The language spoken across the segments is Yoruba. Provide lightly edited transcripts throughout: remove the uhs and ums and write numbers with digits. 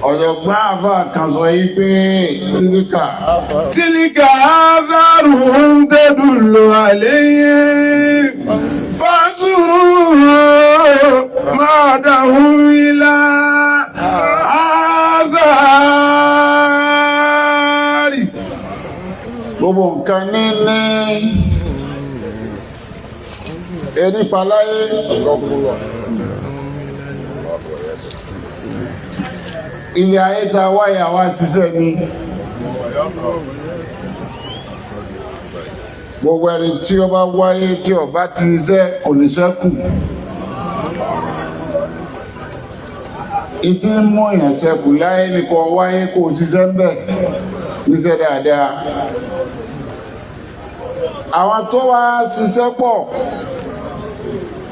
Ọ̀jọ̀gbọ́n àfa kan sọ yìí pé tílíkà. Tílíkà ázáruhum tadullu alayhim fásúrú máa dàhùn ilá ázáàrì. Gbogbo nǹkan ní erípaláyé. Ilé ayé ta wáyà wá ṣiṣẹ́ ni. Gbogbo ẹni tí ó bá wáyé tí ó bá ti ṣiṣẹ́ kò ní ṣẹ́kù. Ìtí ń mú èèyàn ṣẹ́kù láyé ni kò wáyé kó o ṣiṣẹ́ ń bẹ̀ níṣẹ́ dáadáa. Àwọn tó wá ṣiṣẹ́ pọ̀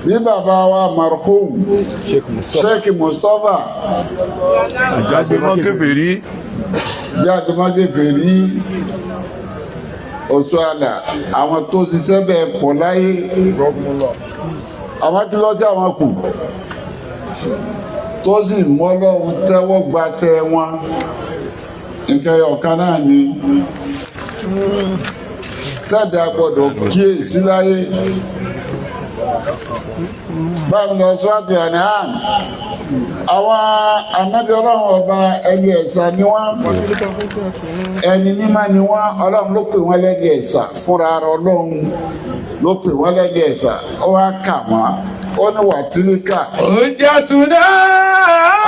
bí bàbá wa marhum Sheikh Mustapha Jágbémọ́kèfèrí Oṣuala, àwọn tó ṣiṣẹ́ bẹ́ẹ̀ pọ̀ láyé, àwọn tí lọ sí àwọn kù tó sì mọ́ Ọlọ́run tẹ́wọ́ gbaṣẹ́ wọn. Nǹkan ọ̀kan náà ni tẹ́ẹ̀dá gbọ́dọ̀ kíyèsí láyé. Báwo lọ sọ́ọ́tù An'am? Àwọn ànábì Ọlọ́run ọba ẹni ẹ̀sà ni wọ́n, ẹni mímọ́ ni wọ́n. Ọlọ́run ló pè wọ́n lẹ́ni ẹ̀sà, fúnra ara Ọlọ́run ló pè wọ́n lẹ́ni ẹ̀sà. Ó wá kà wọ́n, ó ní wà tíríkà. Hujjatuna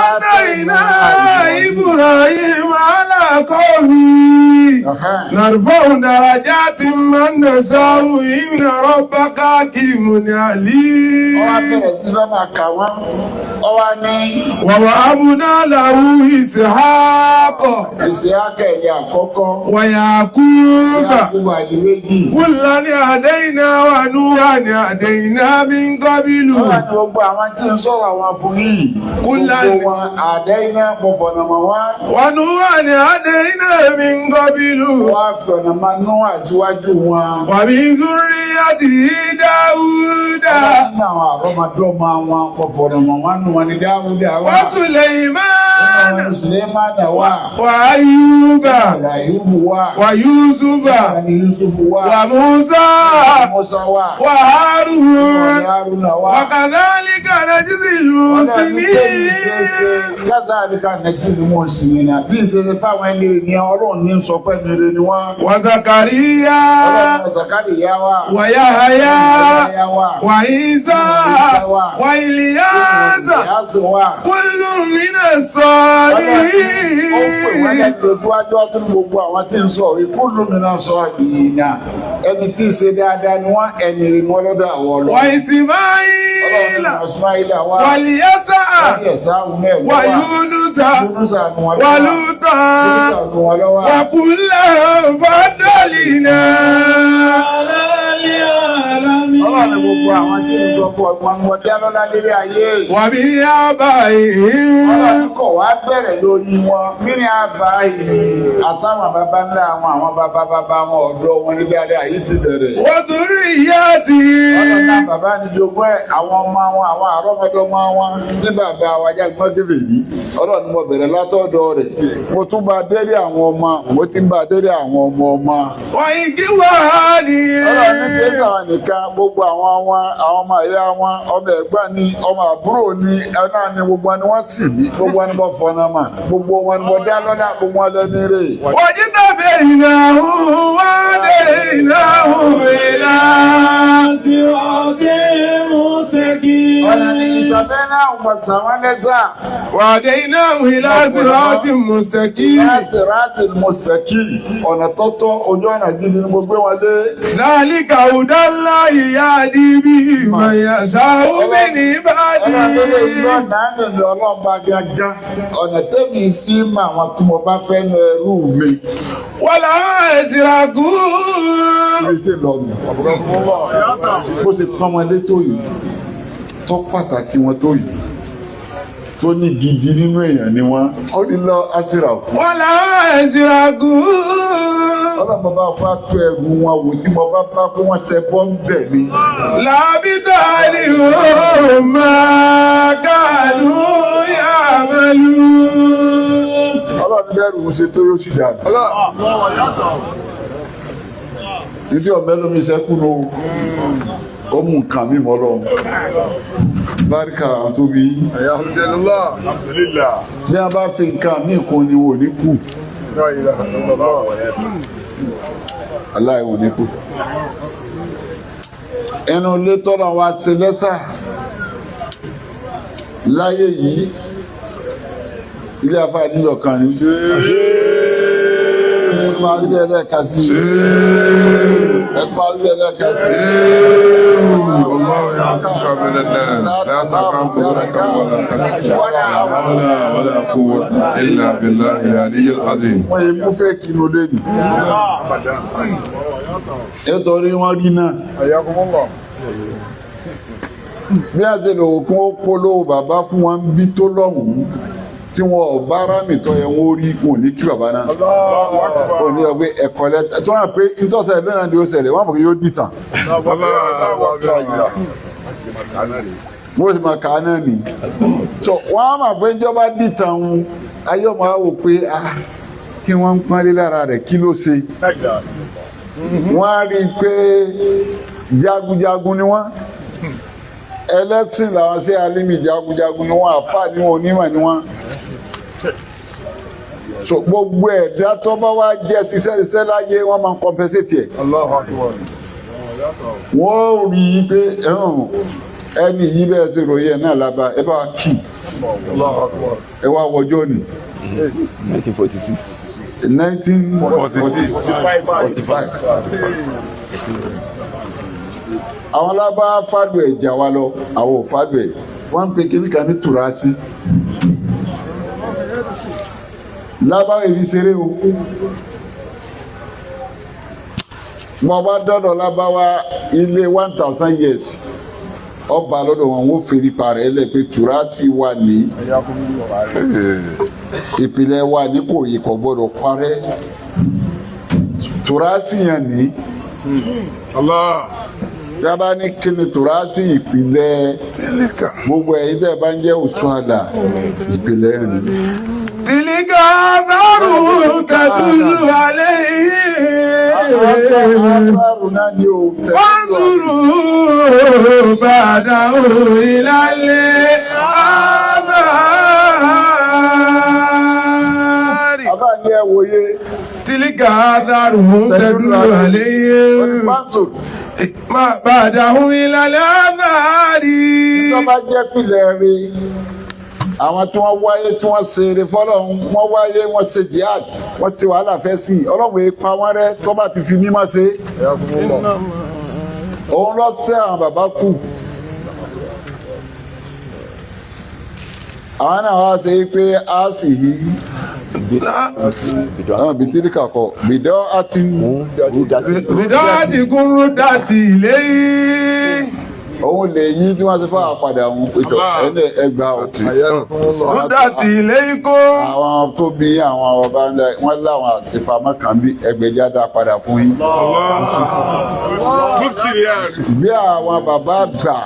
atayna Ibrahim ala qawmi narfa'u darajatin man nasha'u inna rabbaka hakimun alim. Ó wá bẹ̀rẹ̀ sí fẹ́ máa kà wọ́n. Ó wá ní. Wa wahabna lahu Ishaqa. Ìsìákà ẹ̀yà àkọ́kọ́. Wa Yaquba. Yaquba di méjì. Kullan hadayna wa Nuhan hadayna min qablu. Ó wá ní gbogbo àwọn tí ń sọ̀rọ̀ àwọn fún yìí. Gbogbo wọn àdẹ́yìnà mo fọ̀nà mọ̀ wá. Wa Nuhan hadayna min qablu. Wọ́n á fọ̀nà máa nú àtiwájú wọn. Wa min zurriyyatihi Dawuda. Wọ́n ní àwọn àrọ́mọdọ́mọ wọn mo fọ̀nà mọ̀ wọ́n nù wọn ní Dáwúdà wá. Wa Sulaiman. Sùlẹ́mánà wà. Wa Ayyuba. Àyùbù wà. Wa Yusufa. Yusufu wà. Wa Musa. Musa wà. Wa Harun. Haruna wà. Wa kadhalika najzil muhsinin. Kazalika najzil muhsinin. Bí ìṣẹ̀ṣẹ̀ fáwọn ẹni ní Ọlọ́run ní sọ pé mi rè ni wọ́n. Wa Zakariya. Ọlọ́run Zakariya wà. Wa Yahaya. Wà. Wa Isa. Wa Ilyasa. Ìyáàsì wà. Kullun minas salihin. Ó pè wọ́n lẹ́nu lójúwájú ọdún gbogbo àwọn tí ń sọ ìkúlù mi náà sọ ìyìnà. Ẹni tí ń ṣe dáadáa ni wọ́n, ẹni rè ni wọ́n lọ́dọ̀ àwọn Ọlọ́run. Wa Ismaila. Ọlọ́run Ismaila wà. Wa Ilyasa. Wa Yunusa. Yunusa ni wọ́n Wa lọ́wọ́. Lutan. Yunusa ni wọ́n lọ́wọ́. Wa kullan faddalna. Ọlọ́run ni gbogbo àwọn tí ń sọ fún ọgbọ́n wọn dá lọ́lá lérí ayé. Wa min abaihim. Ọlọ́run kọ̀ wá bẹ̀rẹ̀ lórí wọn. Mí àbá yìí, àsáwọn bàbá ńlá wọn, àwọn bàbá bàbá wọn, ọ̀dọ́ wọn ní dáadáa yìí ti bẹ̀rẹ̀. Wa dhurriyyatihim. Ọlọ́run náà bàbá ní jogún ẹ̀, àwọn ọmọ wọn, àwọn àrọ́mọdọ́mọ wọn ní bàbá wa Jágbọ́n Kèfèrí. Ọlọ́run ni mo bẹ̀rẹ̀ látọ̀dọ̀ rẹ̀. Mo tún bá dérí àwọn ọmọ, mo ti ń bá dérí àwọn ọmọ ọmọ. Wa ikhwanihim. Ọlọ́run ní kí sàwọn nìkan, gbogbo àwọn wọn, àwọn ọmọ ìyá wọn, ọmọ ẹ̀gbọ́n ni, ọmọ àbúrò ni, ẹ̀nà ni gbogbo wọn ni wọ́n sì bí, gbogbo wọn ni wọ́n fọnà mà, gbogbo wọn ni wọ́n dá lọ́lá, gbogbo wọn lẹ́ni rè. Wajtabainahum wa hadainahum ila siratin mustaqim. Ọ̀nà ni ìtàbẹ́ náà wọ́n sàwọn lẹ́sà. Wa hadainahum ila siratin mustaqim. Ila siratin mustaqim. Ọ̀nà tọ́tọ́ ojú ọ̀nà gidi ni mo gbé wọn dé. Dhalika hudallahi yahdi bihi man yasha'u min ibadihi. Ọ̀nà tẹ́mi fi mọ àwọn tí mo bá fẹ́ nu ẹrú mi. Wala asraku. Ibi tí lọ nù. Bó ṣe pọ́n wọn lé tó yìí, tó pàtàkì wọn tó yìí, tó ní gidi nínú èèyàn ni wọ́n. Ó ní lọ asraku. Wala asraku. Ọlọ́run bàbá fún àtú ẹrù wọn wò tí mo bá bá pé wọ́n ṣe bọ́ ń bẹ̀ ni. Làbítà ni ó máa kàlù yàmàlú. Ọlọ́run bẹ́ẹ̀rù ń ṣe tó yóò sì dànù. Títí ọ̀bẹ lómi sẹ́kù ló ó mú nǹkan mi mọ́ lọ. Báríkà àwọn tó bí. Alhamdulillah. Bí a bá fi nǹkan mi kún ni wò ní kù. Aláìwọ̀n ní kù. Ẹnu ilé tọ́nà wa ṣe lẹ́sà láyé yìí ilé afá nílò kan ní. Ẹ máa rí ẹlẹ́ka sí i. Ẹ máa rí ẹlẹ́ka sí i. والله يعصمك من الناس لا تخاف دركا ولا ولا قوة إلا بالله العلي العظيم. Wọ́n yìí mú fẹ́ kí inú lé ní. Nítorí wọ́n rí náà. Bí a ṣe lò kún ó polówó bàbá fún wọn bí tó lọ́hùn-ún tí wọn ò bá rámì tó yẹ wọn ó rí wọn ò ní kí bàbá náà. Wọn ò ní sọ pé ẹ̀kọ́ lẹ́tà tí wọ́n á pé ntọ́sẹ̀ lónà ni ó ṣẹlẹ̀ wọ́n mọ̀ pé yóò dìtàn. Wọ́n sì máa kà á náà nì. Tó wọ́n á mọ̀ pé ìjọba dìtàn wọn ayé ọmọ á wò pé ah kí wọ́n ń pọ́nlé lára rẹ̀ kí ló ṣe. Wọ́n á rí i pé jagunjagun ni wọ́n, ẹlẹ́sìn làwọn ṣe alimi jagunjagun ni wọ́n, àfáà ni wọ́n, onímọ̀ ni wọ́n. So gbogbo ẹ̀dá tó bá wá jẹ́ ṣiṣẹ́ ṣiṣẹ́ láyé wọ́n máa ń compensate ẹ̀. Wọ́n rí i pé ẹni yìí bẹ́ẹ̀ ṣe ròyìn ẹ̀ náà lába ẹ bá kì ẹ wá wọjọ́ ni. 1946. 1945. Àwọn alábá fàdù ẹ̀ jà wá lọ, àwọn ò fàdù ẹ̀. Wọ́n ń pe kíní kan ní tùràsí. Lábá èmi ṣeré o. Mo bá dọ́dọ̀ lábá wa ilé 1000 years. Ọba lọ́dọ̀ wọn wọ́n fèrè parẹ́ lẹ̀ pé tùràsí wà ní ìpìlẹ̀ wa ní kò yìí kò gbọ́dọ̀ parẹ́. Tùràsí yẹn ní. Yaba ní kíni tùràsí ìpìlẹ̀ gbogbo ẹ̀yin tẹ́ ẹ bá ń jẹ́ Òṣùàlà ìpìlẹ̀ ni. Tìlíkà dárò tàdúrú alẹ́ yìí. Àṣàrò náà ni o. Wọ́n dúró bàdà ìlàlẹ̀ àbárí. Àbá ní ẹ wòye. Tìlíkà dárò tàdúrú alẹ́ yìí. Fáṣọ. Bàdà ìlàlẹ̀ àbárí. Ìjọba jẹ́ pìlẹ̀ rí. Àwọn tí wọ́n wáyé tí wọ́n ṣe eré fọlọ́run, wọ́n wáyé wọ́n ṣe jihad, wọ́n ṣe wàhálà fẹ́ sí i. Ọlọ́run yìí pa wọ́n rẹ́ tó bá ti fi mímọ́ ṣe. Òun lọ sẹ́ àwọn bàbá kù. Àwọn náà wá ṣe pé a sì yí. Àwọn bìtìrì kàkọ́ bìdọ́ àti. Bìdọ́ àti kúrú dàtí léyìí. Òun lè yí tí wọ́n ti fà padà òun péjọ ẹni ẹgbà o. Rúdàtì ilé ikó. Àwọn tó bí àwọn ọba wọn láwọn àṣepamọ́ kan bí ẹgbẹ̀já dá padà fún yín. Bí àwọn bàbá àgbà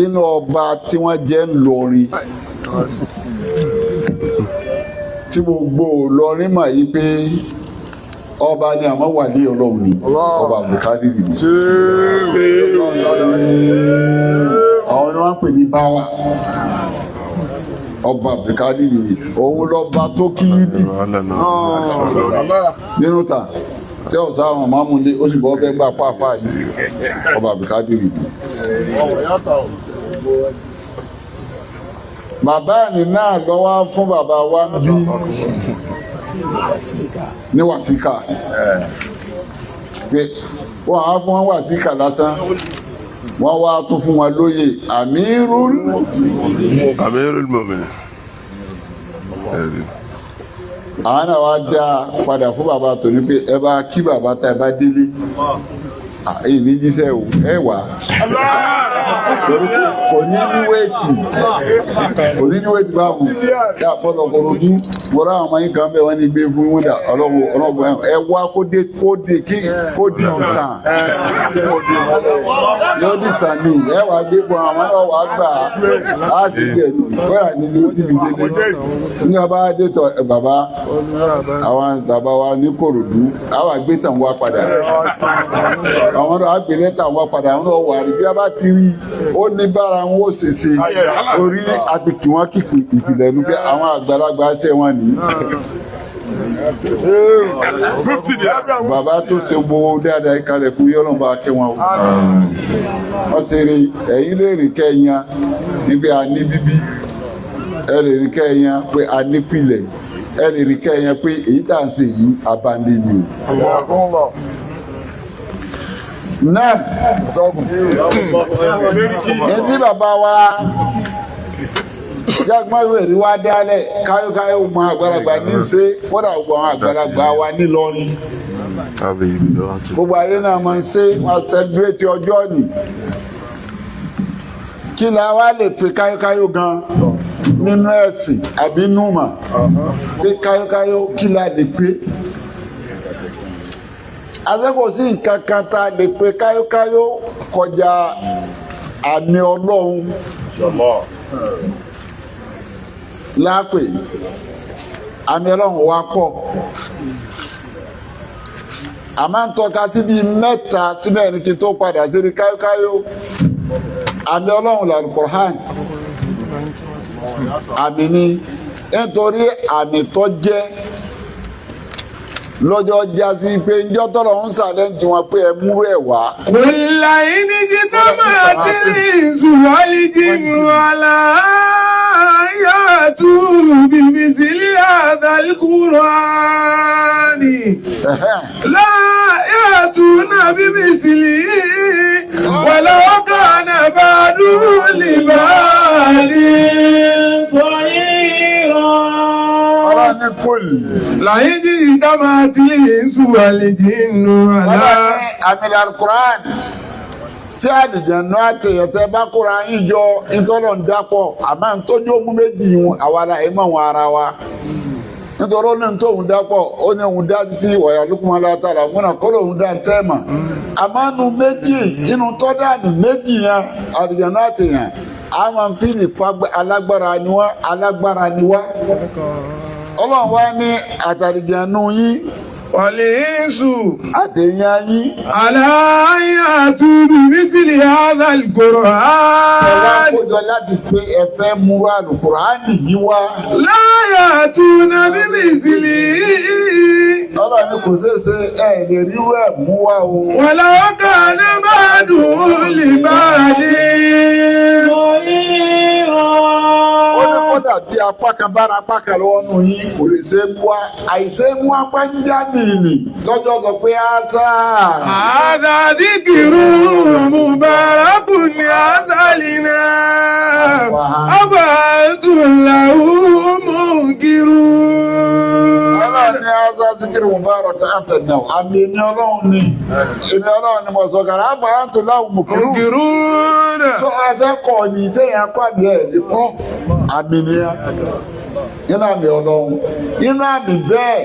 inú ọba tí wọ́n jẹ́ ń lọrin tí gbogbo Ìlọrin mọ̀ yí pé ọba ni àmọ́ wà ní Ọlọ́run ni ọba Abdulkadir ni. Àwọn ni wọ́n ń pè ní báwa. Ọba Abdulkadir ni òun lọ́ba tó kí ní nínú ta tí ọ̀sán àwọn máàmù lé ó sì bọ́ bẹ́ẹ̀ gbà pàápàá ní ọba Abdulkadir ni. Bàbá mi náà lọ́wọ́ fún bàbá wa ń bí ní wàsíkà pé wọ́n á fún wọn wàsíkà lásán wọ́n wá tún fún wọn lóyè Amirul Amirul Mu'minin. Àwọn náà wá dá padà fún bàbá tòní pé ẹ bá kí bàbá tá ẹ bá délé èyí ní jíṣẹ́ o ẹ wà torí kò ní ní wéètì kò ní ní wéètì báwọn dá pọ̀lọpọ̀ ojú Mo rá àwọn ọmọ yín kan bẹ́ẹ̀ wọ́n ní gbé fún wíńdà ọlọ́wọ́ ọlọ́wọ́ ẹ wá kó dé kó dé kí kó di tàn yóò di tàn ní ẹ wàá gbé fún àwọn náà wàá gbà á sì gbé kódà ní sí tí mi délé ní ọba dé tọ bàbá àwọn bàbá wa ní Kòròdú àwọn àgbé tàn wá padà àwọn náà àgbé lẹ́tà wá padà àwọn náà wà rí bí a bá ti rí ó ní bára wọn ó ṣèṣe orí àti kí wọ́n kíkù ìpìlẹ̀ nu pé àwọn àgbàlagbà ṣe wọn ní. Bàbá tó ṣe gbowó dáadáa kalẹ̀ fún yọ́lọ́mbà kẹwọn o. Wọ́n ṣe rí ẹ̀yìn lè rìn kẹ́yìn níbi àní bíbí ẹ lè rìn kẹ́yìn pé a nípìlẹ̀ ẹ lè rìn kẹ́yìn pé èyí tá à ń ṣe yìí abáńdé ni o. Náà etí bàbá wa jágbọ́n wá dálẹ̀ káyókáyó mọ àgbàlagbà ní í ṣe kódà gbogbo àwọn àgbàlagbà wa nílọrin gbogbo ayé náà máa ń ṣe wọn sẹlẹbírẹ́tì ọjọ́ ni kí la wá lè pe káyókáyó gan nínú ẹ̀sìn àbí nùmà pé káyókáyó kí la lè pe àṣẹ kò sí nǹkan kan tá a lè pe káyókáyó kọjá àmì Ọlọ́run lápè àmì Ọlọ́run wa pọ̀ a máa ń tọ́ka sí bíi mẹ́ta síbẹ̀ ní kí n tó padà sí ní káyókáyó àmì Ọlọ́run làlùkùránì àmì ni nítorí àmì tó jẹ́ lọ́jọ́ jásí pé njọ́ tọ́lọ̀ ń sàlẹ̀ tí wọ́n pé ẹ múrú ẹ̀ wá. Kùlà ìníjì tó máa ti rí ìṣùwálìjì wàlá yàtú bíbí sílẹ̀ àdàlùkùránì. Láyàtú náà bíbí sílẹ̀ wàlá ọkàn bá dùn lè bá rí. Ọlọ́run ní kòlì. Láyé jí ìdá máa ti lè ṣùwálìjì nù àlá. Ọlọ́run ní àmì alukur'an tí àdìjànú àtẹ̀yẹ̀tẹ̀ bá kóra yín jọ ìtọ́lọ̀ ń dápọ̀ àmọ́ ntọ́jú ogun méjì wọn àwa la ẹ̀ mọ̀ wọn ara wa nítorí ó ní tóun dápọ̀ ó ní òun dá títí wọ̀yà lókùnmọ́ látara òun náà kọ́ lóun dá tẹ́ mọ̀ àmọ́ nu méjì inú tọ́dà ní méjì yẹn àdìjànú àtẹ̀yẹ̀ a máa ń fi nípa alágbára ni wá alágbára ni wá Ọlọ́run wá ní àtàdìjànú yín Wàlísù àtẹ̀yàn yín aláyàtú bíbísìlì ẹ wá àdàlùkùránì. kójọ láti pé ẹ fẹ́ mú àlùkùránì yìí wá. Láyàtú na bíbísìlì. Ọlọ́run ní kò ṣeé ṣe ẹ lè rí wẹ̀ mú wá o. Wàlá ọkàn bá dùn lè bá dé. Ó ní kódà bí apá kan bára apá kan lọ́wọ́ nù yín kò lè ṣe é mú wá. Àìṣe mú apá ń já nìyí lọ́jọ́ sọ pé á sá. Àdá díkìrú mubarakun ní àṣàlìnà. Ọba tùlàwù mùkìrú. Ọlọ́run ní ọjọ́ síkìrì mubarak àṣẹ náà. Àmì èmi Ọlọ́run ni. Èmi Ọlọ́run ni mo sọ kàrà àbá àǹtò láwùn mùkìrú. Mùkìrú náà. Sọ ẹ fẹ́ kọ̀ ní sẹ́yìn akọ́ àbí ẹ̀ lè kọ́ àmì nìyẹn. Nínú àmì Ọlọ́run. Nínú àmì bẹ́ẹ̀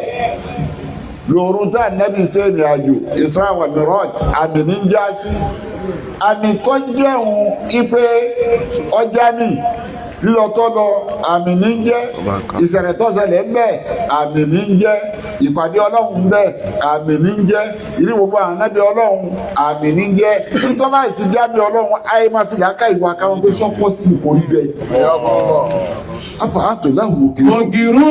lòrùn tá ànábì ṣe ìrìn àjò Isra wa Miraj àmì ní já sí. Àmì tó jẹun ipe ọjà mi lílọ tó lọ àmì ní jẹ́ ìṣẹ̀lẹ̀ tó ṣẹlẹ̀ ń bẹ àmì ní jẹ́ ìpàdé Ọlọ́run ń bẹ àmì ní jẹ́ ìrí gbogbo àwọn ànábì Ọlọ́run àmì ní jẹ́ títọ́ báyìí ti jábí Ọlọ́run ayé máa fi làákà ìwà káwọn pé sọ́pọ́ sí kò rí bẹ́ẹ̀. Afa àtò láwùjọ kiri. Mùkìrú.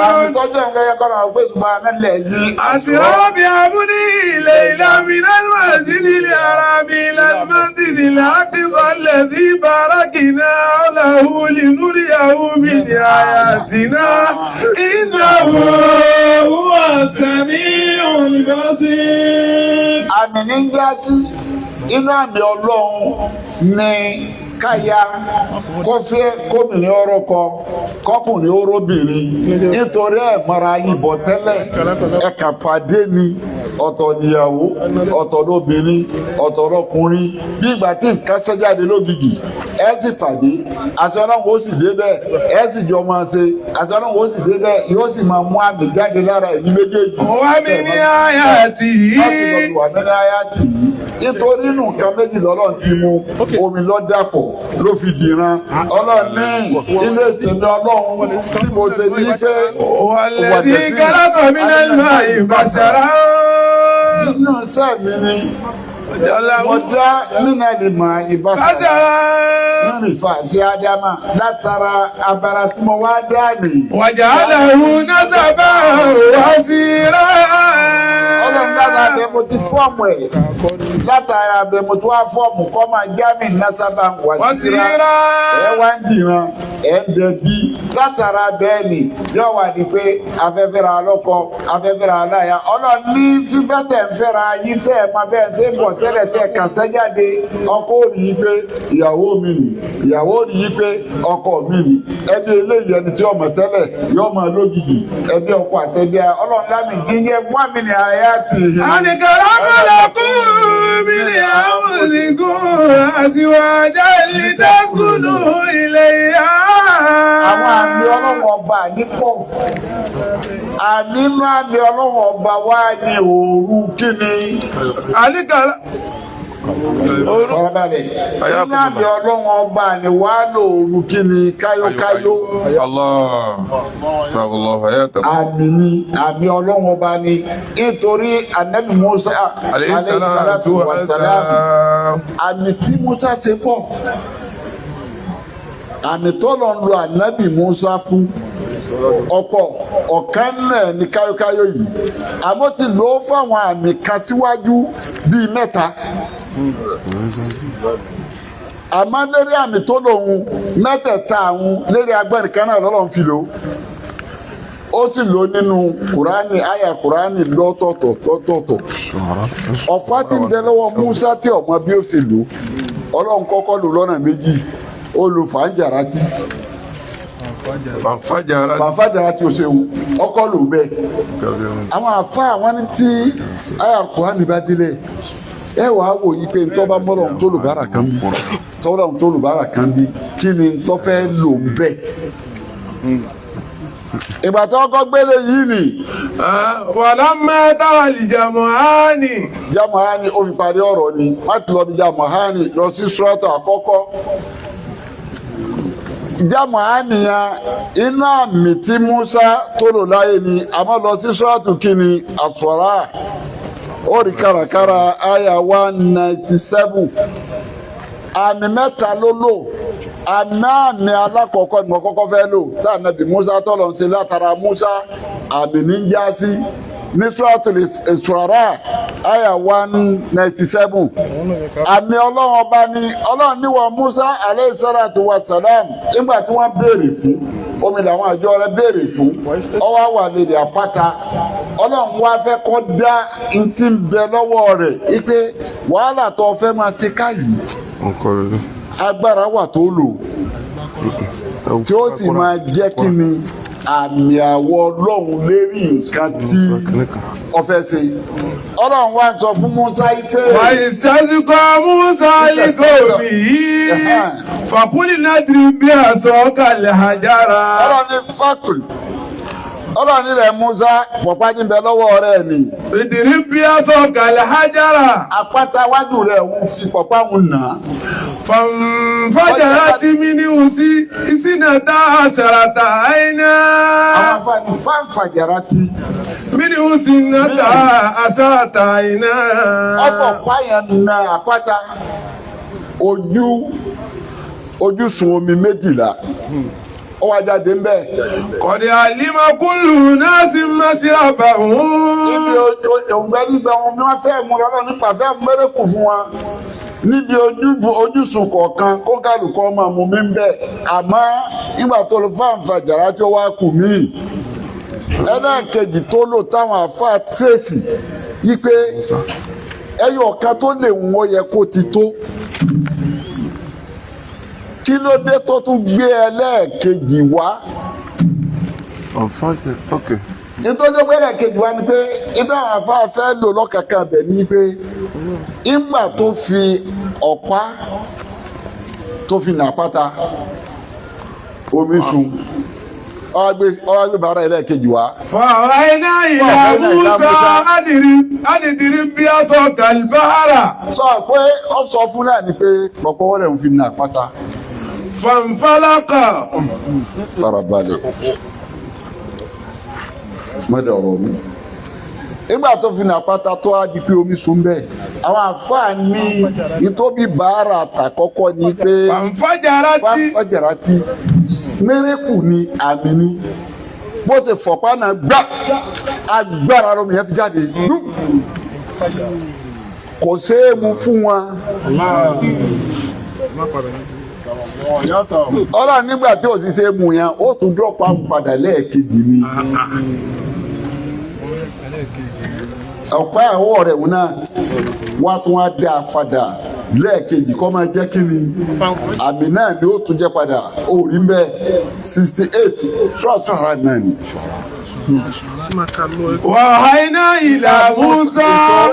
Àmì tó jẹ́ nǹkan yẹ kọ́ máa gbé ṣùgbọ́n àná ní أسرى بعبده ليلا من المسجد الحرام إلى المسجد الأقصى الذي باركنا له لنريه من آياتنا إنه هو السميع البصير. Àmì ní já sí inú àmì Ọlọ́run ní káyà kọfẹ́ kómìnrin ọ̀rọ̀ kọ kọkùnrin orobìnrin nítorí ẹ̀ mara yín bọ̀ tẹ́lẹ̀ ẹ kàn pàdé ni ọ̀tọ̀ níyàwó ọ̀tọ̀ lóbìnrin ọ̀tọ̀ lọ́kùnrin bí ìgbà tí nǹkan ṣẹ́jáde lógìgì Ẹ sì pàdé, àṣẹ Ọlọ́run ó sì dé bẹ́ẹ̀, ẹ sì jọ máa ṣe, àṣẹ Ọlọ́run ó sì dé bẹ́ẹ̀, yóò sì máa mú àmì jáde lára ẹ̀yin méjèèjì. ومن آياته Wà nínú ayá tì í. Nítorí inú nǹkan méjì lọ́lọ́run ti mú omi lọ́dàpọ̀ ló fi dìran. Ọlọ́run ní ilé ìtẹ̀lé Ọlọ́run tí mo ṣe ní pé والذي خلق من الماء بشرا nínú iṣẹ́ mi ni mo dá mínàlì mọ̀ ìbáṣà بشرا nínú ìfà sí Ádámà látara abara tí mo wá dá nìyí. وجعله نسبا وصيرا Ọlọ́run lára abẹ mo ti fọ́ọ̀mù ẹ̀, látara abẹ mo ti wá fọ́ọ̀mù kọ́ máa jámì násábà wá síra وصيرا ẹ wá ń dìran, ẹ ń dẹbi látara bẹ́ẹ̀ ni yóò wà ní pé afẹ́fẹ́ra lọ́kọ, afẹ́fẹ́ra aláya. Ọlọ́run ní fífẹ́ tẹ̀ ń fẹ́ra yín tẹ́ ẹ máa bẹ́ẹ̀ ṣe ń bọ̀ tẹ́lẹ̀ tẹ́ kàn sẹ́jáde, ọkọ ò ní í pé ìyàwó mi nì, ìyàwó ò ní í pé ọkọ mi nì, ẹbí eléyìí ẹni tí ọmọ tẹ́lẹ̀ yóò máa lógìgì ẹbí ọkọ àtẹbí ẹ. Ọlọ́run lámì gígé wọ́n mi ní ayé àti ìhìn. أن خلق لكم من أنفسكم أزواجا لتسكنوا إليها Àwọn àmì Ọlọ́run ọba nípò, àmì inú àmì Ọlọ́run ọba wá ní òru kíni. Àníkàlá Farabalẹ̀, inú àmì Ọlọ́run ọba ni wá lòru kíni káyókáyó. Allah Allah hayatakum. Àmì ni àmì Ọlọ́run ọba ni, nítorí anabi Musa Alayhi salatu wa salam. Àmì tí Musa ṣe pọ̀, àmì tó lọ ń lo anabi Musa fún ọ̀pọ̀, ọ̀kan náà ní káyókáyó yìí, àmọ́ ti lò ó fáwọn àmì kan síwájú bíi mẹ́ta, àmọ́ lérí àmì tó lòun mẹ́tẹ̀ẹ̀ta àwọn lérí agbẹ́rin kan náà lọ́lọ́run fi lò ó. Ó sì lò nínú Kùránì, àyà Kùránì lọ́tọ̀ọ̀tọ̀ lọ́tọ̀ọ̀tọ̀. Ọ̀pá tí ń bẹ lọ́wọ́ Musa tí ọmọ bí ó sì lò, Ọlọ́run kọ́kọ́ lò lọ́nà méjì. Ó lo fàájàrátì. Fanfajara. Fàájàrátì, ó ṣeun, ọkọ lò bẹ́ẹ̀. Àwọn àfa àwọn ní tí àyà Kùránì bá délẹ̀, ẹ wàá wò yí pé ntọ́ bá mọ́lọ́run tó lò bára kan bí tọ́lọ́run tó lò bára kan bí, kí ni ntọ́ fẹ́ lò ń bẹ́ẹ̀? Ìgbà tó kọ́ gbélé yìí nì. Walamma tara al-jam'ani. Jamahani, ó fi parí ọ̀rọ̀ ni. Má ti lọ bí jamahani, lọ sí sọ́ọ̀tù àkọ́kọ́. Jamahani yẹn, inú àmì tí Musa tó lò láyé ni, àmọ́ lọ sí sọ́ọ̀tù kínní àsọ̀rà, ó rí kàràkàrà àyà 197. Àmì mẹ́ta ló lò. Àmì alákọ̀ọ́kọ́ ni mo kọ́kọ́ fẹ́ lò tá ànábì Musa tọ́lọ̀ ń ṣe látara Musa, àmì ní ń já sí ní suratul Shu'ara àyà 197. Àmì Ọlọ́run ọba ni Ọlọ́run níwọ̀ Musa alayhi salatu wa salam. Nígbà tí wọ́n béèrè fún omi làwọn àjọ rẹ̀ béèrè fún, ọwọ́ wà lédè àpáta. Ọlọ́run wá fẹ́ kọ́ dá ntí ń bẹ lọ́wọ́ rẹ̀ ipe wàhálà tó fẹ́ máa ṣe káyìí, agbára wà tó lò tí ó sì máa jẹ́ kí ni àmì àwọ̀ Ọlọ́run lérí nǹkan tí ó fẹ́ ṣe. Ọlọ́run wá ń sọ fún Musa ife. Wàyísásíkọ Musa likomihi fàkúlì nadrib bí asaka al-hajara. Ọlọ́run ní fákùlì, Ọlọ́run ní rẹ̀ Musa, pọ̀pá jí ń bẹ lọ́wọ́ rẹ̀ ni. Idrib bí asaka al-hajara. Àpáta wájú rẹ̀ ń fi pọ̀pá ń nà á. Fanfajarat minhu isnata asharata ayna. Àwọn afáàní fanfajarati. Minhu isnata asharata ayna. Ọ̀fọ̀ páyà na àpáta, ojú ojúsùn omi 12 ó wá jáde ńbẹ. Qad alima kullu unasin mashrabahum. Ibi òǹgbẹ nígbà wọn ni wọ́n fẹ́ mú lọ́nà nípa fẹ́ mẹ́rẹ́kù fún wa níbi ojúsùn kọ̀ọ̀kan kó kálukọ́ máa mú mi ń bẹ̀. Àmọ́ nígbà tó lọ fáǹfà jàrá tí ó wá kù mí, ẹlẹ́ẹ̀kejì tó lò táwọn àáfàá tírèsì yí pé ẹyọ kan tó lè wọ́n yẹ kó ti tó, kí ló dé tó tún gbé ẹlẹ́ẹ̀kejì wá? Nítorí pé ẹlẹ́ẹ̀kejì wá ni pé nítorí àwọn àáfàá fẹ́ lò lọ́kàkàn bẹ̀ ni pé ìgbà tó fi ọ̀pá tó fi nà pátá omi sun ó wá gbé bàárà ẹlẹ́ẹ̀kejì wá. فأوحينا إلى موسى أن اضرب بعصاك البحر Sọ pé ó sọ fún náà ni pé pọ̀pọ̀ wọ́n rẹ̀ ń fi nà pátá. فانفلق. Farabalẹ̀, mọ́dọ̀ ọ̀rọ̀ mi. Nígbà tó fi nà pátá tó á di pé omi sun bẹ́ẹ̀, àwọn àǹfààní ìtóbi bàárà àtàkọ́kọ́ ni pé فانفجرت. Fáfájàrá tí mérekù ni àmì ni bó ṣe fọ̀pá náà gbá agbára lómi yẹn fi jáde nú kò ṣeé mu fún wọn. Ọlọ́run nígbà tí ò ti ṣe é mu yẹn, ó tún dọ́pàá padà lẹ́ẹ̀kejì ni ọ̀pá ẹ̀wọ́ rẹ̀ wọn náà wá tún wá dá a padà lẹ́ẹ̀kejì kọ́ máa jẹ́ kí ni àmì náà ni ó tún jẹ́ padà ó rí ń bẹ́ 68 ṣọ́ọ̀ṣọ́ náà ni. وأوحينا إلى موسى